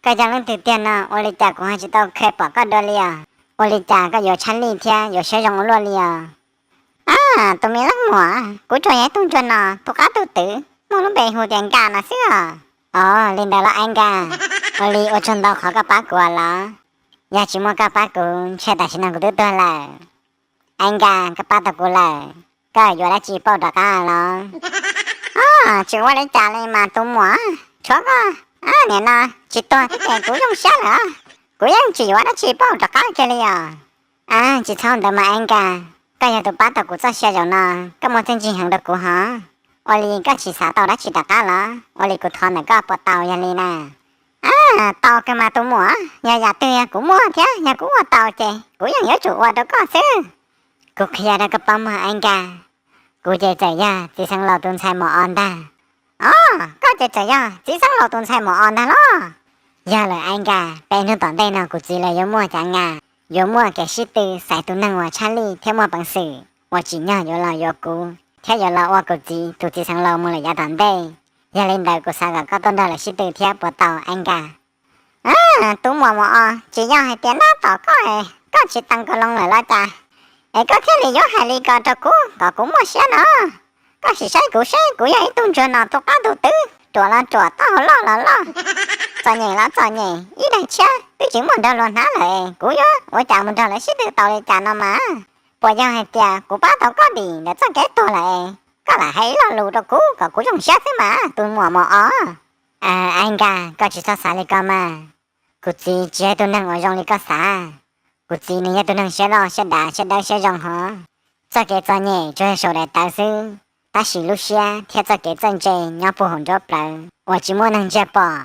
Koj yog leej twg tiag no ua li cas kuv ho tsis tau kheev pom koj dua li os? Ua li cas koj yuav tshaj lij thiab yuav siab zoo ua luaj li os? Tus me leej muam, kuv tsuas yog ib tug ntsuag no tus qab tus twg muaj lub npe hu tias Nkaj no xwb os. Os, li ntawd los Ai Nkaj, ua li ua tsaug ntau qhov koj pab kuv los. Yog tsis muaj koj pab kuv ntshe tam sim no kuv twb tuag lawm. Ai Nkaj, koj pab tau kuv lawm, koj yuav dab tsi pauj rov qab los? Tsis ua li cas li mas tus muam, tshuav koj nim no tsis tuag thiab ces kuv zoo siab lawm, kuv yeej tsis yuav dab tsi pauj rov qab kiag li os. Tsis txhob ntawd mas Ai Nkaj, koj yog tus pab tau kuv txoj sia zaum no, koj muaj txiaj ntsig heev rau kuv hos. Ua li koj tsis xav tau dab tsi rov qab los? Ua li kuv thov ntawm koj puas tau yog li na? Tau kawg mas tus muam, yog yam twg yog kuv muaj thiab yog kuv ua tau ces kuv yeej yuav tsum ua rau koj xwb. Kuv qhia rau koj paub mog Ai Nkaj, kuv ces txawm yog txiv xeev laus tus ntxhais mos os ntag. Os, koj ces txawm yog txiv xeev laus tus ntxhais mos os ntag los? Yog lawm Ai Nkaj, peb hnub tom ntej no kuv txiv lawv yuav muaj cav ngas, yuav muaj kev sib tw xaiv tus neeg uas tshaj lij thiab muaj peev xwm uas tsim nyog yuav los yuav kuv thiab yuav los ua kuv txiv tus txiv xeev laus mus lawm yav tom ntej. Yog li ntawd kuv xav kom koj tuaj nrog lawv sib tw thiab puas tau Ai Nkaj? Tus muam mos os, tsis yog hais tias nab tom koj, koj tsis tees kom loo lawm los cas? Es koj thiaj li yuav hais li ko rau kuv kom kuv muaj siab no. Koj sim saib kuv seb, kuv yog ib tug ntsuag no tu qab tu twv, ruam los ruam, taub hau loj los loj, txom nyem los txom nyem, ib daim tshiab twb tsis muaj nrog luag hnav lawm, kuv yuav ua cas mus nrog lawv sib tw tau li cas no mas? Puas yog hais tias kuv pab tau koj dim ntawm txoj kev tuag lawm, koj lam hais ib lo lus rau kuv kom kuv zoo siab xwb mas tus muam mos os? Aib Nkaj, koj tsis txhob xav li ko mas. Kuv txiv tsis yog tus neeg uas zoo li koj xav. Kuv txiv nws yog tus neeg siab loj siab dav siab dawb siab zoo hov. Txoj kev txom nyem tsuas yog saum daim tawv xwb, tab sis lub siab thiab txoj kev txawj ntse nyob puag hauv nruab plawv uas tsis muaj neeg ntsia pom.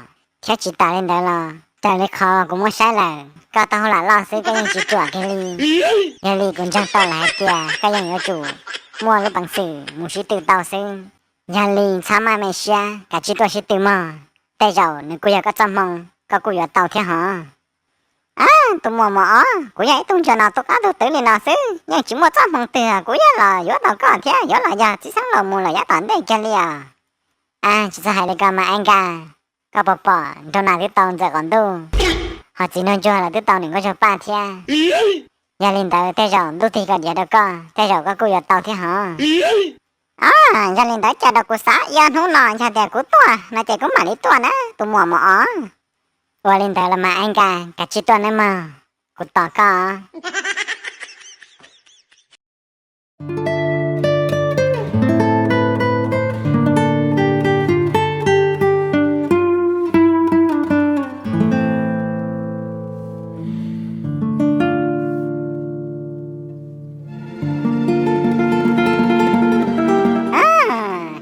Thiab tsis tas li ntawd los raws li qhov kuv muab saib lawm, koj taub hau lam loj xwb koj yeej tsis ruam kiag li. Yog li kuv ntseeg tau lawm hais tias koj yeej yuav tsum muaj lub peev xwm mus sib tw tau xwb. Yog li txhob maj me siab, kav tsij tuaj sib tw mog. Tej zaum nws kuj yog koj txoj hmoo, koj kuj yuav tau thiab hov. Tus muam mos os, kuv yog ib tug ntsuag no tu qab tu twv li no xwb, yeej tsis muaj txoj hmoo twg kuv yuav los yuav tau koj thiab yuav los yog txiv xeev laus mus lawm yav tom ntej kiag li os. Tsis txhob hais li ko mas Aib Nkaj, koj puas pom nraug nas twb tau ntxawm qaum ntuj, ho txiv nraug ntsuag los twb tau nim nkauj ntsuag paj thiab. Yog li ntawd tej zaum ntuj tig kom diav rau koj, tej zaum koj kuj yuav tau thiab hov. Yog li ntawd cia rau kuv xav ib ob hnub no, yog tias kuv tuaj no ces kuv mam li tuaj na tus muam mos os. Ua li ntawd los mas Aib Nkaj, kav tsij tuaj nawb mog, kuv tos koj.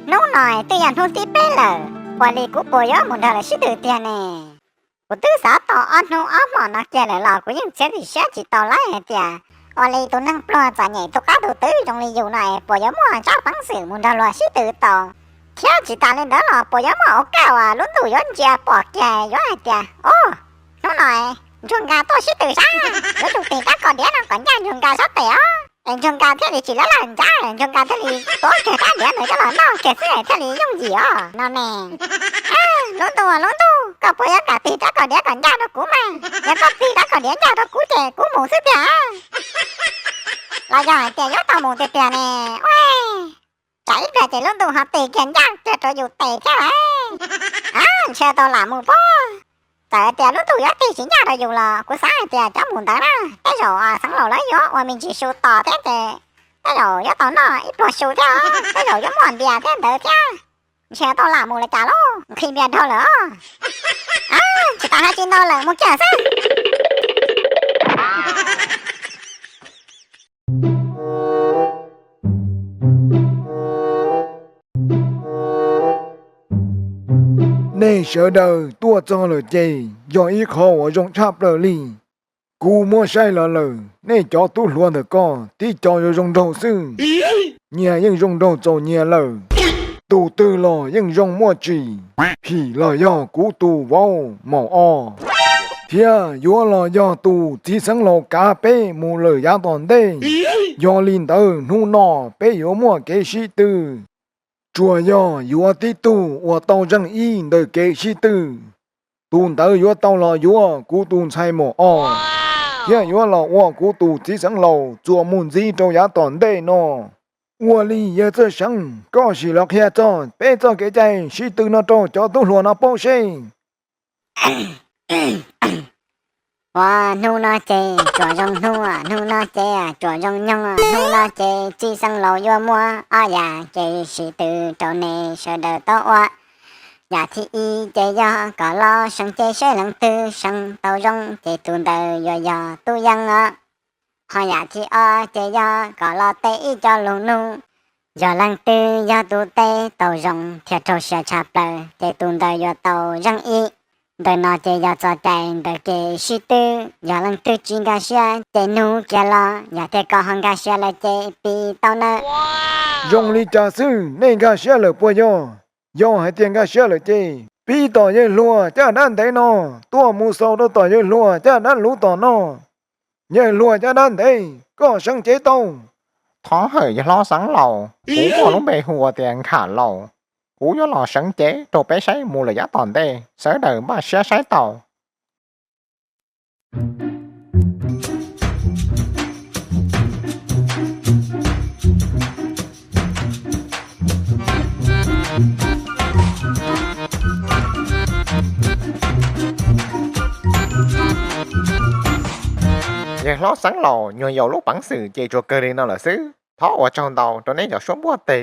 Hnub no twb yog hnub thib peb lawm, ua li kuv puas yuav mus nrog lawv sib tw tiag ne? Kuv twb xav tau ob hnub ob hmo no kiag lawm los kuv yeej txiav txim siab tsis tau lawm hais tias ua li tus neeg pluag txom nyem tu qab tu twv zoo li yus no es puas yuav muaj tsab peev xwm mus nrog luag sib tw tau. Thiab tsis tas li ntawd los puas yuav muaj ua kaj uas lub ntuj yuav ntsia pom kiag yuav hais tias, o, hnub no Ntsuag Nkaj tuaj sib tw sab, yuav tsum tig rab kaus diav no kom ncaj Ntsuag Nkaj sab tes os, es Ntsuag Nkaj thiaj li tsis lawv laj ncav, Ntsuag Nkaj thiaj li tuav kiag rab diav ntawd coj los noj kiag xwb thiaj li yooj yim os no ne. Lub ntuj, lub ntuj, koj puas yuav kam tig rab kaus diav kom ncaj rau kuv mas? Yog koj tig rab kaus diav ncaj rau kuv ces kuv mus xwb tiag. Los yog hais tias yuav tau mus tiag tiag ne, ua cas ib pliag ces lub ntuj ho tig kiag ncaj kiag rau yus tes thiab lawm. Ntshe tau lam mus pob. Txawm tias lub ntuj yuav tig tsis ncaj rau yus los kuv xav hais tias cov mus ntawd na, tej zaum xeev laus lawv yuav ua me ntsis su tos thiab ces tej zaum yuav tau noj ib pluag su thiab, tej zaum yuav muaj npias thiab ntawd thiab. Ntshe tau lam mus li cas lauj, nqhis npias dhau lawm os. Tsis tas hais tsis no lawm, mus kiag xwb. Nej sawv daws tuaj txog lawm ces yog ib qho uas zoo tshaj plaws li. Kuv muab saib los lawm, nej cov tub hluas ntawm ko tib co yuav zoo nraug xwb. Nyias yeej zoo nraug txaus nyias lawm. Tus twg los yeej zoo muaj tsim, phim los yog kuv tus vauv maum o, thiab yuav los yog tus txiv xeev laus kav peb mus lawm yav tom ntej. Yog li ntawd hnub no peb yuav muaj kev sib tw. Tsuas yog yuav tib tug uas tau zeeg ib ntawm kev sib tw, tus ntawd yuav tau los yuav kuv tus ntxhais maum o, thiab yuav los ua kuv tus txiv xeev laus txuas mus ntxiv rau yav tom ntej no. Ua li yawg Txawj Seev, koj sim los qhia txog peb txoj kev cai sib tw no rau cov tub hluas no paub seb. Ua hnub no ces tsuas zoo hnub, hnub no ces tsuas zoo nyoog, hnub no ces txiv xeev laus yuav muab ob yam kev sib tw rau nej sawv daws tau ua. Yam thib ib ces yog kom los seev cev seb leej twg seev tau zoo ces tus ntawd yuav yog tub yeej os. Ho yam thib ob ces yog kom los teb ib co lus nug, yog leej twg yog tus teb tau zoo thiab raug siab tshaj plaws ces tus ntawd yuav tau zeej ib. Ntawm no ces yog txoj cai ntawm kev sib tw, yog leej twg tsis nkag siab ces nug kiag los, yog tias koj ho nkag siab lawm ces pib tau nawb. Zoo li cas xwb, nej nkag siab lawm puas yog? Yog hais tias nkag siab lawm ces pib tom yawg hluas caj dab ntev no, tuaj mus xaus rau tom yawg hluas caj dab luv tom no. Yawg hluas caj dab ntev, koj seev cev tau? Thov hawm yawg hlob xeev laus, kuv muaj lub npe hu ua tias Nkham Laus. Kuv yuav los seev cev rau peb saib mus lawm yav tom ntej, sawv daws npaj siab saib tau. Hlob Xeev Laus, nyuag Yaus lub peev xwm ces tsuas kawg li no lawm xwb. Thov ua tsaug ntau rau nej cov suab npuaj teg.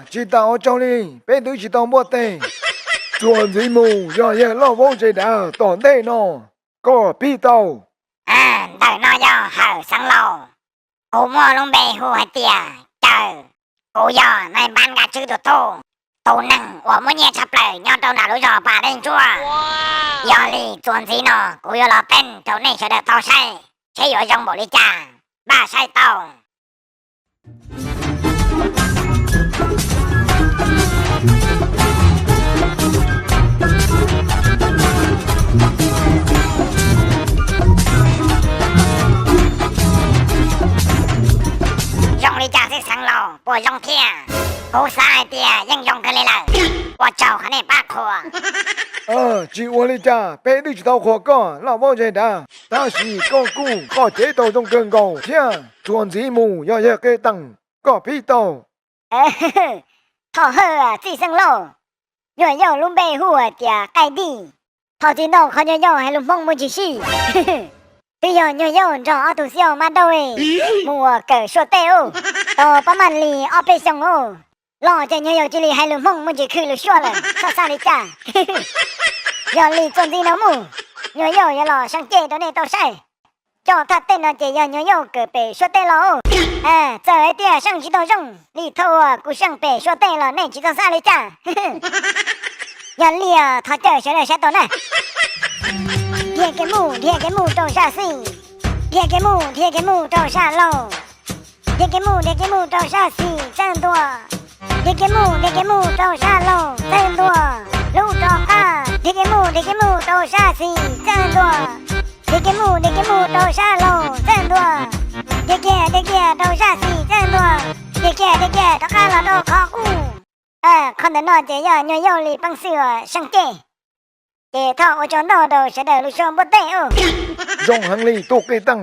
Tsis tas ua tsaug li, peb twb tsis tau npuaj teg. Txuas ntxiv mus yog yawg Lauj Vaub Zes Dav tom ntej no, koj pib tau. Ntawm no yog Hawm Xeev Laus, kuv muaj lub npe hu hais tias Cawm. Kuv yog nais npab Nkaj Tswb tus tub, tus neeg uas muaj nyiaj tshaj plaws nyob rau nram lub zos Pas Dej Ntsuab. Yog li txuas ntxiv no kuv yuav los teeb rau nej sawv daws tau saib seb yuav zoo npaum li cas. Npaj saib tau. Zoo li cas xwb Xeev Laus, puas zoo thiab? Kuv xav hais tias yeej zoo kawg li lawm. Ua tsaug qhov nej pab qhuas. Tsis ua li cas, peb twb tsis tau qhuas koj Lauj Vaub Zes Dav, tab sis koj kuj qoj cev tau zoo kawg nkaus thiab. Txuas ntxiv mus yog yawg Qe Teem, koj pib tau. Thov hawj txij Xeev Laus, nyuag Yauj lub npe hu hais tias Qaij Dij. Thov txim ntau qhov nyuag Yauj hais lus Hmoob muaj ntsis sij. Twb yog nyuag Yauj nrog ob tug xib hwb Mab Dauj mus ua kawm suab teb ub, tau pab maj li ob peb xyoos ub, los ces nyuag Yauj cia li hais lus Hmoob muaj ntsis khwv lus suab lawm, txhob xav li cas. Yog li txuas ntxiv no mus, nyuag Yauj yuav los seev ceg rau nej tau saib. Cov thaj teb no ces yog nyuag Yauj kawm pem suab teb los. Txawm hais tias seev tsis tau zoo li thaum uas kuv seev pem suab teb los nej tsis txhob xav li cas. Yog li thov caw sawv daws saib tau na. Dhia kev mus, dhia kev mus rau sab xis. Dhia kev mus, dhia kev mus rau sab laug. Dhia kev mus, dhia kev mus rau sab xis txawj ntua. Dhia kev mus, dhia kev mus rau sab laug txawj ntua. Lub rov qab, dhia kev mus, dhia kev mus rau sab xis txawj ntua. Dhia kev mus, dhia kev mus rau sab laug txawj ntua. Dhia kiag, dhia kiag rau sab xis txawj ntua. Dhia kiag, dhia kiag rov qab los rau qhov qub. Qhov ntawm no ces yog nyuag Yauj li peev xwm uas seev ceg. Ces thov ua tsaug ntau rau sawv daws lub suab npuaj teg ub. Zoo heev li tub Qe Teem,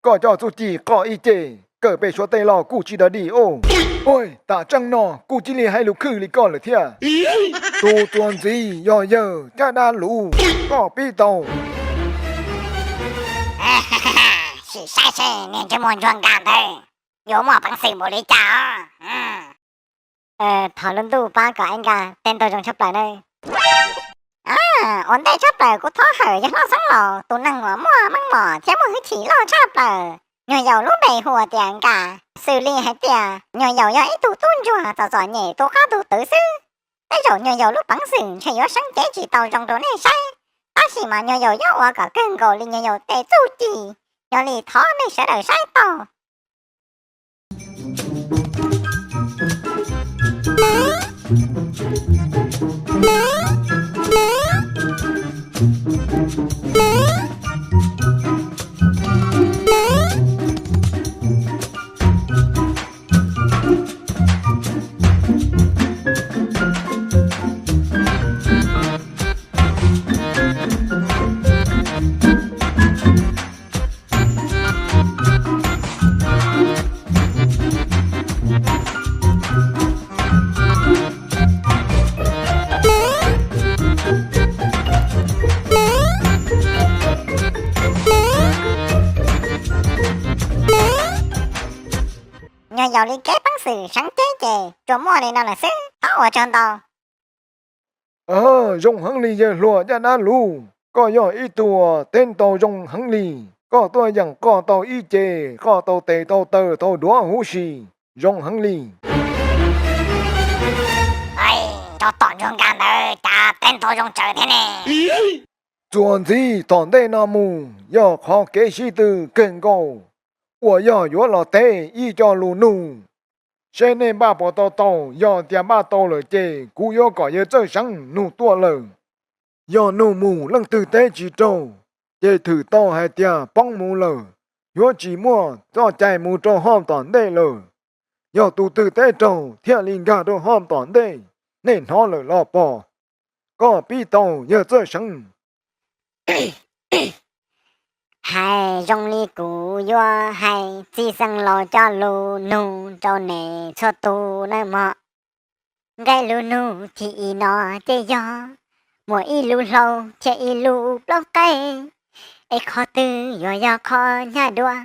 koj cov txuj ci qoj ib ce, kawm pem suab teb los kuj tsis dog dig ub. Ua tam tseeb no kuj cia li hais lus khwv li koj lawm thiab. Tus txuas ntxiv yog yawg Caj Dab Luv, koj pib tau. Sim saib seb niag ntsej muag ntsuag nkag ntawd yuav muaj peev xwm npaum li cas os. Thov lub ntuj pab kom Aib Nkaj teb tau zoo tshaj plaws na. Ua ntej tshaj plaws kuv thov hawm yawg hlob Xeev Laus tus neeg uas muaj meej mom thiab muaj hwj chim loj tshaj plaws. Nyuag Yaus lub npe hu tias Nkaj, xws li hais tias nyuag Yaus yog ib tug tub ntsuag txom txom nyem tu qab tu twv xwb. Tej zaum nyuag Yaus lub peev xwm ntshe yuav seev cev tsis tau zoo rau nej saib, tab sis mas nyuag Yaus yuav ua kom kawg nkaus li nyuag Yaus tej txuj ci. Yog li thov nej sawv daws saib tau. Nyuag Yaus li kev peev xwm seev ceeb ces tsuas muaj li no lawm xwb, thov ua tsaug ntau. Zoo heev li yawg hluas Caj Dab Luv, koj yog ib tug teb tau zoo heev li. Koj tuaj yeem qoj tau ib ce, qoj tau tes tau taw tau duav huv si, zoo heev li. Rau tom ntsuag nkag ntawd cas teb tau zoo tsawv thiab ne. Txuas ntxiv tom ntej no mus yog qhov kev sib tw kawg nkaus uas yog yuav los teb ib co lus nug. Seb nej npaj puas tau tau, yog tias npaj tau lawm ces kuv yuav kom yawg Txawj Seev nug tuaj lawm. Yog nug mus leej twg teb tsis raug, ces thwm tau hais tias poob mus lawm, yuav tsis muaj txoj cai mus rau hom tom ntej lawm. Yog tus twg teb raug thiaj li nkag rau hom tom ntej, nej hnov lawm los pom. Koj pib tau yawg Txawj Seev. Hais zoo li kuv yuav hais txij xeev laus cov lus nug rau nej txhua tus nawb mog. Nqe lus nug thib ib no ces yog muaj ib lub hlau thiab ib lub plaub qaib. Es qhov twg yuav yog qhov hnyav dua?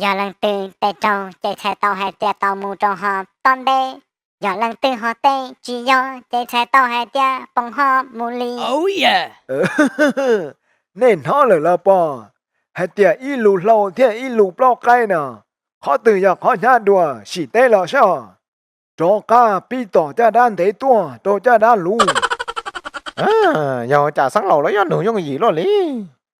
Yog leej twg teb raug ces txhais tau hais tias tau mus rau hov tob nteb, yog leej twg ho teb tsis yog ces txhais tau hais tias poob hov mus li. Nej hnov lawm los pog, hais tias ib lus hlau thiab ib lus plaub qaib no, qhov twg yog qhov hnyav dua sim teb los saib. Rov qab pib tom caj dab ntev tuaj rau caj dab luv. Yog cas xeev laus los yuav nug yooj yim luaj li?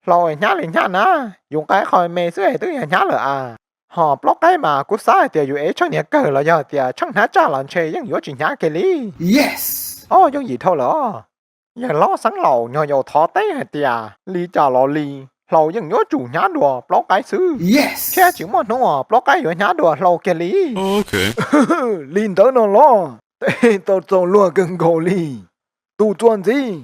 Hlau hnyav li hnyav na, yus nqa qho me xwb twb yog hnyav lawm as. Ho plaub qaib mas kuv xav hais tias yus ev tsheej niag kawg los yog tias tsheej hnab tsaj los ntshe yeej yuav tsis hnyav kiag li. Ob, yooj yim dhau lawm os. Yawg hlob xeev laus nyuag yaus thov teb hais tias li cas los li, hlau yeej yuav tsum hnyav dua plaub qaib xwb, thiab tsis muaj hnub uas plaub qaib yuav hnyav dua hlau kiag li. Li ntawd no los teb tau txaus luag kawg nkaus li tus txuas ntxiv.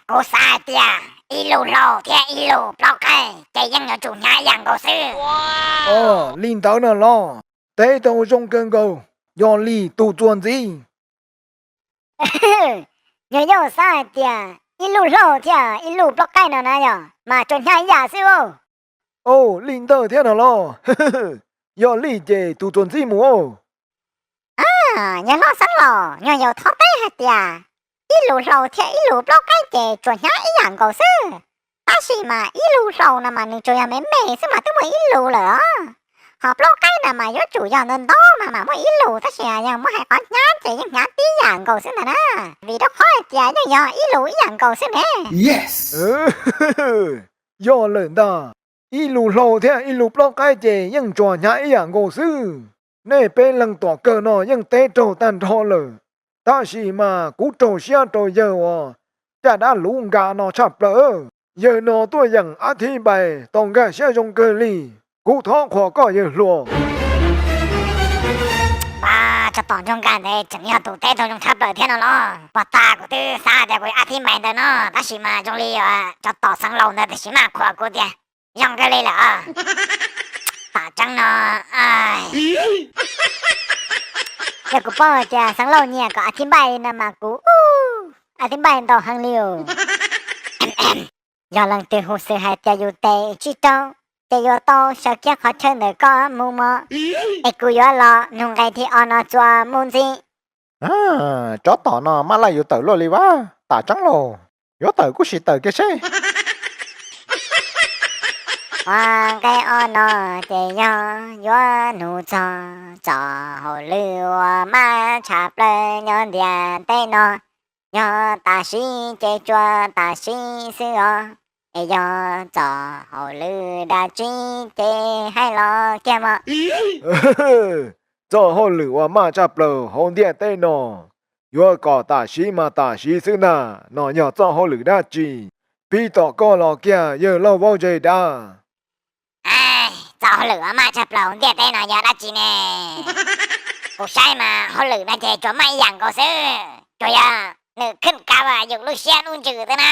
Kuv xav hais tias ib lus hlau thiab ib lus plaub qaib ces yeej yuav tsum hnyav ib yam nkaus xwb. Li ntawd no los teb tau zoo kawg nkaus, yog li tus txuas ntxiv. Nyuag yaus xav hais tias ib lus hlau thiab ib lus plaub qaib no na yog mas tsuas hnyav ib yam xwb. Au, li ntawd thiab no los? Yog li ces tus txuas ntxiv mus. Nyuag hlob xeev laus, nyuag yaus thov teb hais tias ib lus hlau thiab ib lus plaub qaib ces tsuas hnyav ib yam nkaus xwb, tab sis mas ib lus hlau no mas nws tsuas yog me me xwb mas twb muaj ib lus lawm os. Ho plaub qaib no mas yuav tsum yog ntau ntau mas mam muaj ib lus, tab sis yog muab hais qhov hnyav ces yeej hnyav tib yam nkaus xwb ntag na, vim rau qhov hais tias yeej yog ib lus ib yam nkaus xwb ne. Yog lawm ntag, ib lus hlau thiab ib lus plaub qaib ces yeej tsuas hnyav ib yam nkaus xwb. Nej peb leeg tom kawg no yeej teb raug tag nrho lawm, tab sis mas kuv raug siab rau yawg uas caj dab luv nkas no tshaj plaws. Yawg no tuaj yeem ab thib npais tau nkag siab zoo kawg li, kuv thov qhuas koj yawg hluas. Ab, tsov tom nraug nkas ntawd tseem yog tus teb tau zoo tshaj plaws thiab no los? Pog tas kuv twb xav tias kuv yuav ab thib npais ntawd no, tab sis mas zoo li tsov tom xeev laus ntawd tiam sis maj qhuas kuv tias zoo kawg li lawm. Tam tseeb no, yog kuv paub tias xeev laus nyiam kom ab thib npais li no mas kuv ab thib npais ntau heev li os. Yog leej twg hu xwm hais tias yus tes tsib rau, ces yuav tau sawv kiag qhov chaw ntawm koj mus mog, es kuv yuav los nug nqe thib ob no txuas mus ntxiv. Tsov tom no maj laj yuav tawm luaj li vas, tam tseeb los yuav tawm kuj sim tawm kiag seb. Ua nqe ob no ces yog yuav nug txog txoj hauj lwm uas maj tshaj plaws nyob ntiaj teb no. Yog tam sim ces tsuas tam sim xwb os, es yog txoj hauj lwm dab tsi ces hais los kiag mog. Txoj hauj lwm uas maj tshaj plaws hauv ntiaj teb no, yuav kom tam sim mas tam sim xwb ntag no yog txoj hauj lwm dab tsi? Pib tom koj los kiag yawg laug vaub zes dab. Txoj hauj lwm uas maj tshaj plaws hauv ntiaj teb no yog dab tsi ne? Kuv saib mas hauj lwm no ces tsuas maj ib yam nkaus xwb, tsuas yog nws khwb kav yus lub siab lub ntsws xwb na.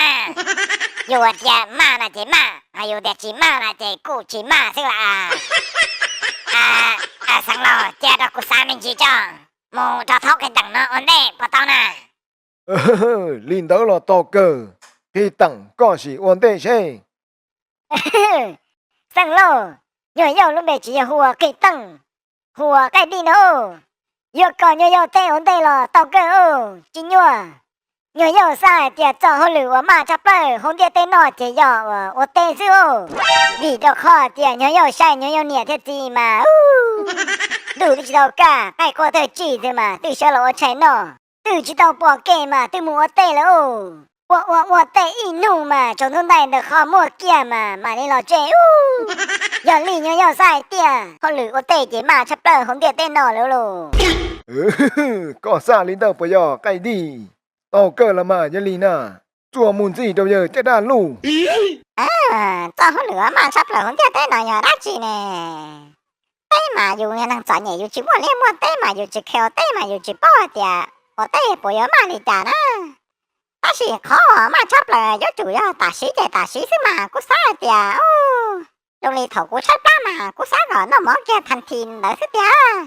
Yus tias maj no ces maj, ho yus tias tsis maj no ces kuj tsis maj xwb las. Xeev laus, cia rau kuv xav me ntsis tso, mus rau thaub qhib teem no ua ntej puas tau na? Li ntawd los tau kawg, qhib teem koj sim ua ntej seb. Xeev laus, nyuag yauj lub npe tsis yog hu ua qhib teej, hu ua qaij dij no. Yuav kom nyuag yauj teb ua ntej los tau kawg os tsis nyuaj. Nyuag yauj xav hais tias txoj hauj lwm uas maj tshaj plaws hauv ntiaj teb no ces yog ua teb xwb os. Vim rau qhov tias nyuag yauj saib nyuag yauj niam thiab txiv mas ntuj twb tsis tau kaj, qaij qua thawj tsij xwb mas twb sawv los ua tshais noj, twb tsis tau pom kev mas twb mus ua teb lawm os. Ua ua ua teb ib hnub mas tsaus ntuj ntais ntawm qhov muag kiag mas mam li los tsev ub. Yog li nyuag yauj xav hais tias hauj lwm ua teb ces maj tshaj plaws hauv ntiaj teb no lawm lauj. Koj xav li ntawd puas yog qaij dij? Tau kawg los mas yog li na, txuas mus ntxiv rau yawg caj dab luj. Txoj hauj lwm uas maj tshaj plaws hauv ntiaj teb no yog dab tsi ne? Teb mas yus yog neeg txom nyem yus tsis muaj liaj muaj teb mas yus tsis kheev ua teb mas yus tsis paub hais tias ua teb puas yuav maj li cas na. Tab sis qhov uas maj tshaj plaws yuav tsum yog tam sim ces tam sim xwb mas kuv xav hais tias zoo li thaum kuv tshaib plab mas kuv xav kom noj mov kiag thas thi ntawd xwb tiag.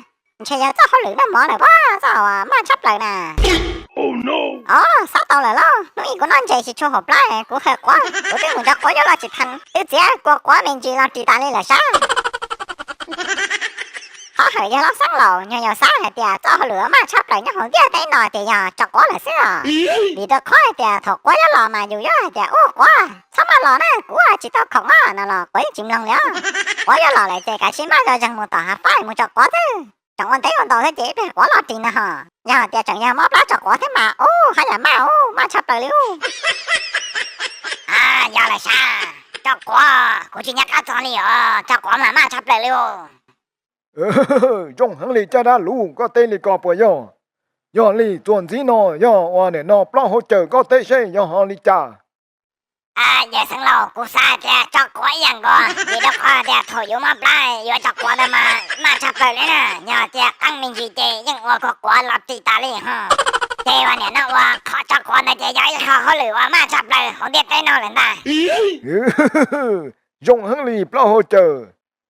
Ntshe yog txoj hauj lwm noj mov lawm pob txoj uas maj tshaj plaws na. Os, xav tau lawm lauj, hnub ib kuv noj ntses tsis tshua haum plab, kuv khaws quav, kuv twb mus nrog quav yuav los tsis tau, twb txiav kua quav me ntsis los ris tas li lawm sab. Qhov hawm yawg hlob Xeeb Laus, nyuag yaus xav hais tias txoj hauj lwm uas maj tshaj plaws nyob hauv ntiaj teb no ces yog tso quav lawm xwb os. Vim rau qhov hais tias thaum quav yuav los mas yus yuav hais tias ua quav txhob maj los na, kuv tsis tau khoom os no los quav yeej tsis mloog li os. Quav yuav los lawm ces kav tsij maj zog zeeg mus tom hav fab mus tso quav xwb. Tseem ua ntev ua ntau thiab ces ib pliag quav los ris na ho. Yog hais tias tseem yog mob plab tso quav thiab mas ub, haj yam maj ub, maj tshaj plaws li ub. Yog lawm sab, tso quav kuv tsis nco qab txog li os, tso quav mas maj tshaj plaws li os. Zoo heev li caj dab luv, koj teb li ko puas yog? Yog li txuas ntxiv no yog uas nim no plaub hau caws koj teb seb yog ho li cas. Yawg Xeeb Laus, kuv xav tias tso quav ib yam nkaus, vim rau qhov tias thaum yuav mob plab yuav tso quav ntawd mas maj tshaj plaws li na, yog tias qeeb me ntsis ces yeej ua kua quav los ris tas li ho. Ces uas nim no uas qhov tso quav ntawd ces yog ib qho hauj lwm uas maj tshaj plaws hauv ntiaj teb no lawm ntag. Zoo heev li plaub hau caws,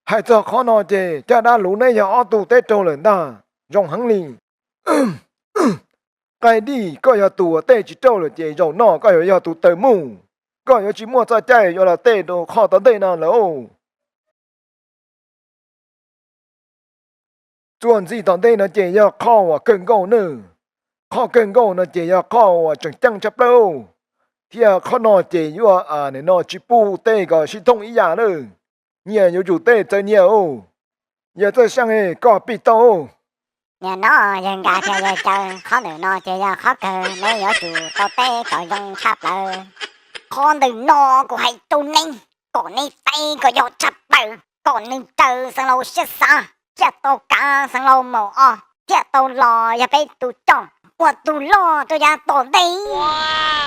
hais txog qhov no ces caj dab luv neb yog ob tug teb raug lawm ntag, zoo heev li. Qaij Dij, koj yog tus uas teb tsis raug lawm ces zaum no koj yuav yog tus tawg mus, koj yuav tsis muaj txoj cai yuav los teb rau qhov tom ntej no lawm. Txuas ntxiv tom ntej no ces yog qhov uas kawg nkaus na. Qhov kawg nkaus no ces yog qhov uas tseem ceeb tshaj plaws, thiab qhov no ces yuav nim no tsis pub teb kom sib thooj ib yam lawm. Nyias yuav tsum teb txawv nyias. Yawg Txawj Xyeej, koj pib tau. Nim no yawg Nkaj thiab yawg Caw, qhov ntawm no ces yog qhov kawg, neb yuav tsum tau teb kom zoo tshaj plaws. Qhov ntawm no kuv hais rau neb, kom neb teb kom yog tshaj plaws, kom nws raws Xeev Laus siab xav, thiaj tau kav Xeev Laus maum os, thiaj tau los yog peb tus coj, ua tus loj rau yav tom ntej.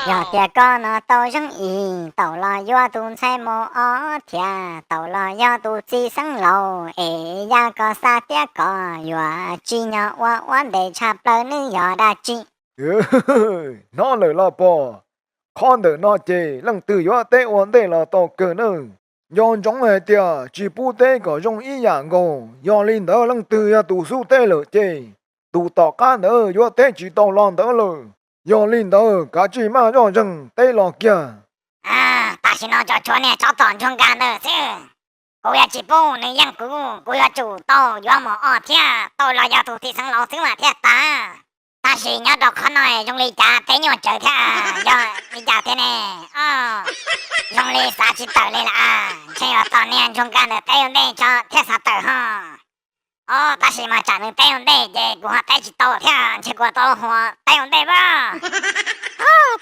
Yog tias koj no tau zoo ib, tau los yuav tus ntxhais maum os thiab tau los yog tus txiv Xeev Laus es, yog koj xav tias koj yuav tsim nyog ua ua ntej tshaj plaws nws yog dab tsi? Hnov lawm los pog, qhov ntawm no ces leej twg yuav teb ua ntej los tau kawg nawb. Nco ntsoov hais tias tsis pub teb kom zoo ib yam nkaus, yog li ntawd leej twg yog tus xub teb lawm ces tus tom qab ntawd yuav teb tsis tau los ntawd lawm. Yog li ntawd kav tsij maj zoj zeeg teb los kiag. Tam sim no tso tshuav niag tsov tom ntsuag nkag ntawd xwb, kuv yuav tsis pub nws yeej kuv, kuv yuav tsum tau yuav maum os thiab tau los yog tus txiv Xeev Laus xwb mas thiaj tas. Tab sis nyob rau qhov no zoo li cas teb nyuaj tsawv thiab, yog li cas thiab ne? Zoo li xav tsis tawm li lawm, ntshe yuav tos niag ntsuag nkag ntawd teb ua ntej tso thiaj xav tawm ho. Os, tab sis mas tsam nws teb ua ntej ces kuv ho teb tsis tau thiab, ntshe kuv tau hu teb ua ntej as.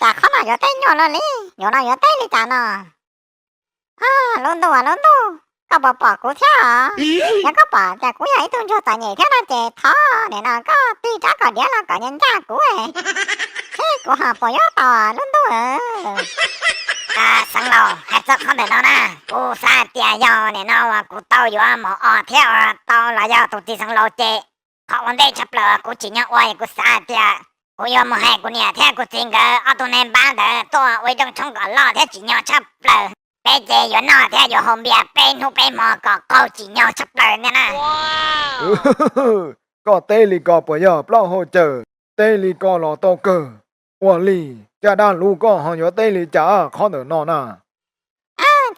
Cas qhov no yuav teb nyuaj luaj li, yuav no yuav teb li cas no? Lub ntuj, lub ntuj, koj puas pom kuv thiab os? Yog koj pom tias kuv yog ib tug ntsuag txom nyem thiab no ces thov nim no koj tig rab kom diav los kom ncaj ncaj kuv, seb kuv ho puas yuav tau lub ntuj. Xeev Laus, hais txog qhov ntawm no na, kuv xav hais tias yog nim no uas kuv tau yuav maum os thiab uas tau los yog tus txiv Xeev Laus ces qhov ua ntej tshaj plaws kuv tsim nyog ua es kuv xav hais tias kuv yuav mus hais kuv niam thiab kuv txiv nkawd ob tug neeg npab ntawd tuaj ua ib rooj tshoob kom loj thiab tsim nyog tshaj plaws. Peb ces yuav noj thiab yuav haus npias peb hnub peb hmo kom qaug tsim nyog tshaj plaws ntag na. Koj teb li ko puas yog plaub hau cawm? Teb li ko los tau kawg. Ua li, caj dab luv, koj ho yuav teb li cas qhov ntawm no na?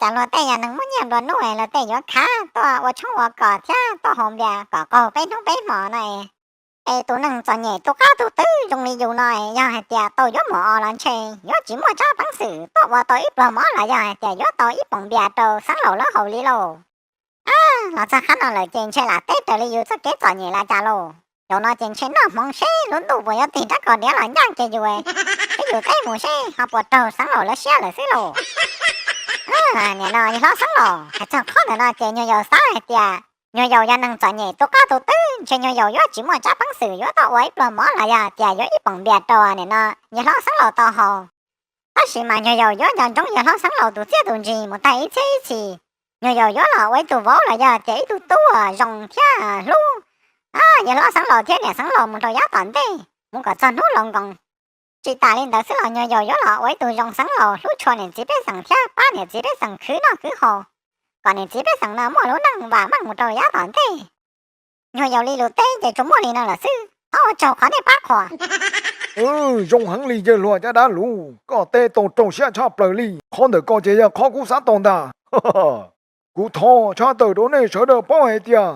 Cas luag tej yog neeg muaj nyiaj nplua nuj es luag tej yuav khav tuaj ua tshoob ua kos thiab tuaj haus npias kom qaug peb hnub peb hmo no es, es tus neeg txom nyem tus qab tus twg zoo li yus no es yog hais tias tau yuav maum os los ntshe yuav tsis muaj tsab peev xwm tuaj ua tau ib pluag mov los yog hais tias yuav tau ib poom npias rau Xeev Laus lawv haus li lauj. Los txog qhov no lawm ces ntshe lam teb raws li yus txoj kev txom nyem los cas lauj. Zaum no ces ntshe noj hmoov seb lub ntuj puas yuav tig rab kos diav los ncaj kiag yus, seb yus teb mus seb ho puas raug Xeev Laus lawv siab lawm xwb lauj. Nim no yawg hlob Xeev Laus, hais txog qhov ntawm no ces nyuag yaus xav hais tias nyuag yaus yog neeg txom nyem tus qab tus twg ntshe nyuag yaus yuav tsis muaj tsab peev xwm yuav tau ua ib pluag mov los yog hais tias yuav ib poom npias rau nim no yawg hlob Xeev Laus tau haus. Tab sis mas nyuag yaus yuav nco ntsoov yawg hlob Xeev Laus tus txiaj tus ntsig mus tag ib txhiab ib txhis. Nyuag yaus yuav los ua ib tug vauv los yog tias ib tug tub uas zoo thiab hlub yawg hlob Xeev Laus thiab niam Xeev Laus mus rau yav tom ntej mus kom txog hnub laus nkoos. Tsis tas li ntawd xwb los nyuag yaus yuav los ua ib tug zoo Xeev Laus hlub tshua niam txiv pej xeem thiab pab niam txiv pej xeem khwv noj khwv haus, kom niam txiv pej xeem no muaj lub neej vam meej mus rau yav tom ntej. Nyuag yaus li lus teb ces tsuas muaj li no lawm xwb, thov ua tsaug qhov nej pab qhuas. Zoo heev li yawg hluas caj dab luv, koj teb tau raug siab tshaj plaws li. Qhov ntawm ko ces yog qhov kuv xav tau ntag. Kuv thov tshaj tawm rau nej sawv daws paub hais tias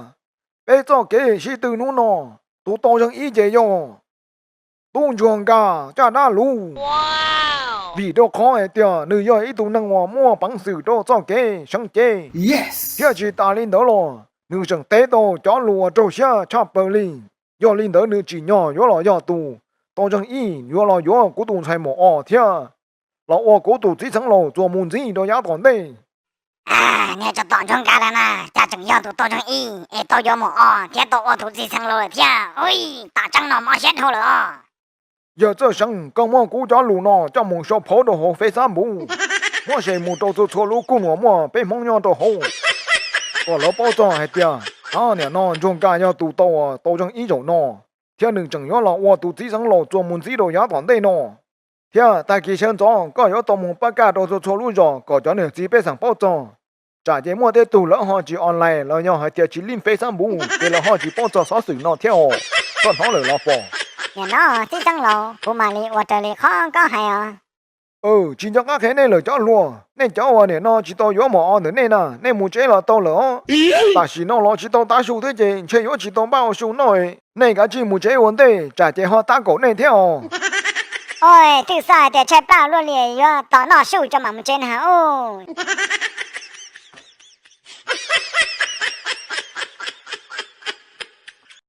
peb txoj kev sib tw hnub no, tus tau zeeg ib ces yog tub ntsuag Nkaj caj dab luv. Vim rau qhov hais tias nws yog ib tug neeg uas muaj peev xwm rau txoj kev seev cev, thiab tsis tas li ntawd los nws tseem teb tau cov lus uas raug siab tshaj plaws li. Yog li ntawd nws tsim nyog yuav los yog tus tau zeeg ib, yuav los yuav kuv tus ntxhais mos os thiab los ua kuv tus txiv xeev laus txuas mus ntxiv rau yav tom ntej. Niag tsov tom ntsuag Nkaj ntawd na, cas tseem yog tus tau zeeg ib es tau yuav mos os thiab tau ua tus txiv xeev laus lawm thiab. Ui, tam tseeb no mob siab dhau lawm os. Yawg Txawj Seev, koj muab kuv cov lus no coj mus sau phauv rau hauv Facebook, muab share mus rau txhua txhua lub kub uas muaj peb Hmoob nyob rau hauv, kom lawv paub txog hais tias, a, niam no ntsuag Nkaj yog tus tau, tau zeeg ib zaum no, thiab nws tseem yuav los ua tus txiv xeev laus txuas mus ntxiv rau yav tom ntej no. Thiab tag kis sawv ntxov koj yuav tau mus pab kaj rau txhua txhua lub zos kom cov niam txiv pej xeem paub txog, tsam ces muaj tej tug lawv ho tsis online los yog hais tias tsis lib Facebook ces lawv ho tsis paub txog xov xwm no thiab os. Koj hnov lawm los pom? Niam no, txiv xeev laus, kuv mam li ua raws li qhov koj hais os. Tsis nco qab qhia nej lawm cov hluas, nej cov uas niam no tsis tau yuav mos os ntawm nej na, nej mus tsev los tau lawm os. Tam sim no los tsis tau tav su thiab ces ntshe yuav tsis tau npaj ua su noj. Nej kav tsij mus tsev ua ntej, tsam ces ho tab kaum nej thiab os. Oj, twb xav hais tias tshaib plab luaj li yuav tos noj su tso mam mus tsev na os.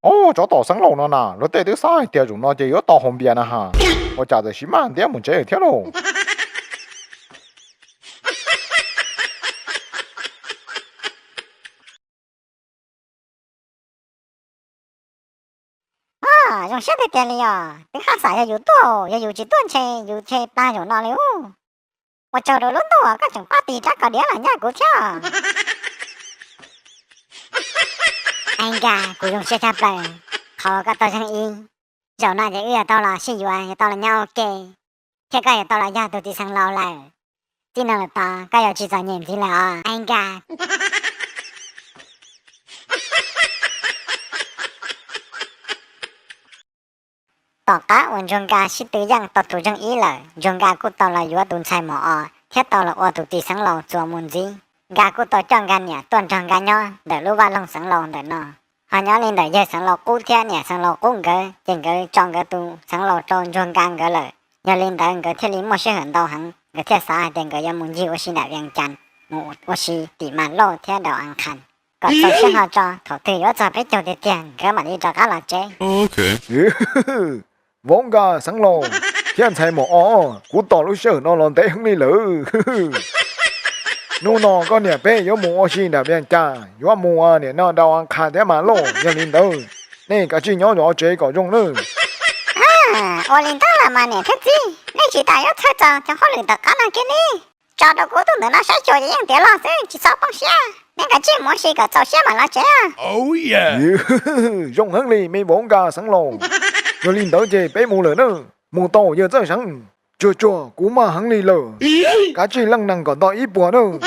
Oj, tsov tom xeev laus no na, luag tej twb xav hais tias zaum no ces yuav tau haus npias na has, ua cas txawm sim maj ntiab mus tsev lawm thiab lauj. Oj, zoo siab tiag tiag li os, twb haj xam yog yus tuaj, yog yus tsis tuaj ntshe yus tshaib plab zaum no li ub. Ua tsaug rau lub ntuj koj tseem pab tig rab kaus diav los ncaj kuv thiab. Ai Nkaj, kuv zoo siab tshaj plaws qhov koj tau zeeg ib. Zaum no ces wb yuav tau los sib yuav, yuav tau los nyob ua ke, thiab koj yuav tau los yog tus txiv xeev laus lawm. Txij no lawm tod koj yuav tsis txom nyem ntxiv lawm os Ai Nkaj. Tom qab uas ntsuag Nkaj sib tw yeej tau tus zeeg ib lawm, ntsuag Nkaj kuj tau los yuav tus ntxhais mos os thiab tau los ua tus txiv xeev laus txuas mus ntxiv. Nkaj kuj tau coj Nkaj niam tuaj nrog Nkaj nyob ntawm lub vaj loog xeev laus ntawm no. Ho nyob li ntawm yawg xeev laus qub thiab niam xeev laus qub nkawd ces nkawd tso nkawd tus xeev laus rau ntsuag Nkaj nkawd lawm. Yog li ntawd nkawd thiaj li muaj sij hawm ntau heev, nkawd thiaj xav hais tias nkawd yuav mus ncig ua si nram Vias Cas, mus ua si tim Mas Lauj thiab Dau As Khas, kom txaus siab hlo tso, thaum twg yuav txog peb caug tiag tiag nkawd mam li rov qab los tsev. Vauv Nkaj xeev laus thiab ntxhais mos os, kuv tos lub sij hawm no los ntev heev li lawm. Hnub no koj niam peb yuav mus ua si nram Vias Cas, yuav mus ua niam no Dau As Khas thiab Mas Lauj. Yog li ntawd nej kav tsij nyob zov tsev kom zoo nawb. Ua li ntawd los mas niam thiab txiv, nej tsis tas yuav txhawj txog cov hauj lwm tom qab no kiag li. Tso rau kuv tus ntawm no saib xyuas ces yeej tiav los xwb, tsis txhob poob siab, nej kav tsij mus ua si kom txaus siab mam los tsev. Zoo heev li me vauv Nkaj xeev laus. Yog li ntawd ces peb mus lawm nawb. Mus tau yawg Txawj Seev. Tsuag tsuag, kuv maj heev li lawm. Kav tsij leej nees kom nto ib puas nawb.